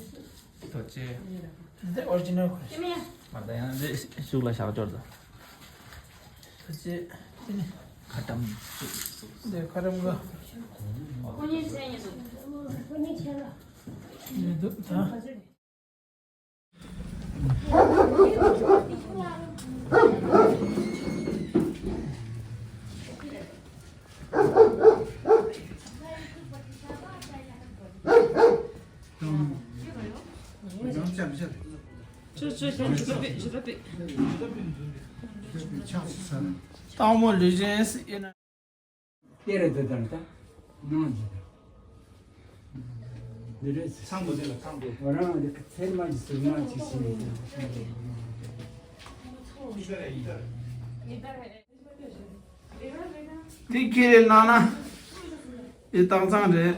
རྡོ་རྗེ། འདི་ཨོ་རི་ཇི་ནལ་ཁོ་རེད། མ་ད་ཡང་འདི་ཤུགས་ལ་བཞག་འབྱོར་ད། རྡོ་རྗེ། འདི་ནི། ཁ་ཏམ། འདི་ཁ་ཏམ་ག། འདི་འདུག་ད། སྟག་མོ་ལུས་ཅན་ཟེར་ཡོད་ན། དེ་རེད་དེ་ལྟར་ད། ནང་ཇི་ལྟར། འདི་རེད། ཚང་པོ་དེ་ལ་ཚང་པོ། ང་རང་འདི་ཚེར་མ་ཇི་ཟེར་མ་ཅིག་ཟེར་ནས། དེ་ཁྱེར་རེ་གནང་ན། འདི་སྟག་ཚང་རེད།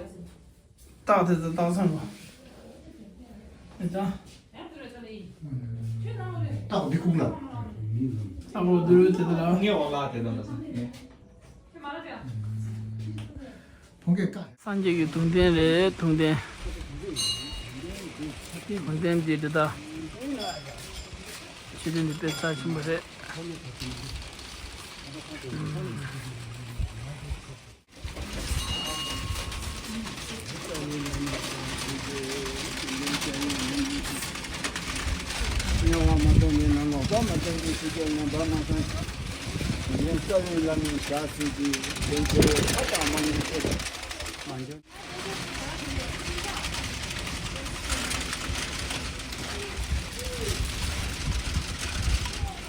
སྟག་དེ་ཚོ་སྟག་ཚང་གོ། ཨེ་ད། སྟག་འདི་ཁུག་ལ། སྟག་འོ་དུ་རུ་དེ་ཚོ་ལ། ངས་འོ་ལ་དེ་ཚོ་ལ་ས། ངས། ཕུང་ཁེ་ཀ། སངས་རྒྱས་ཀྱི་དུང་ལྡན་རེད། དུང་ལྡན། དུང་ལྡན་འདི་འདི་ད། ཆོས་ལྡན་འདི་དཔེ་རྩ་ཆེན་པོ་རེད། དམྱལ་བ་མ་སྟོངས་པའི་ནང་ལོག་པ་མ་སྟོངས་པའི་ཆུ་སྐྱོར་ངན་པ་མ་སྟོངས། ཡོན་རྩ་བའི་བླ་མའི་ཞག་སྲིད་ཀྱི་དོན་ཆེ་བའི་ལྷ་དང་མ་ཡིན་ཏེ། མ་འཇོན།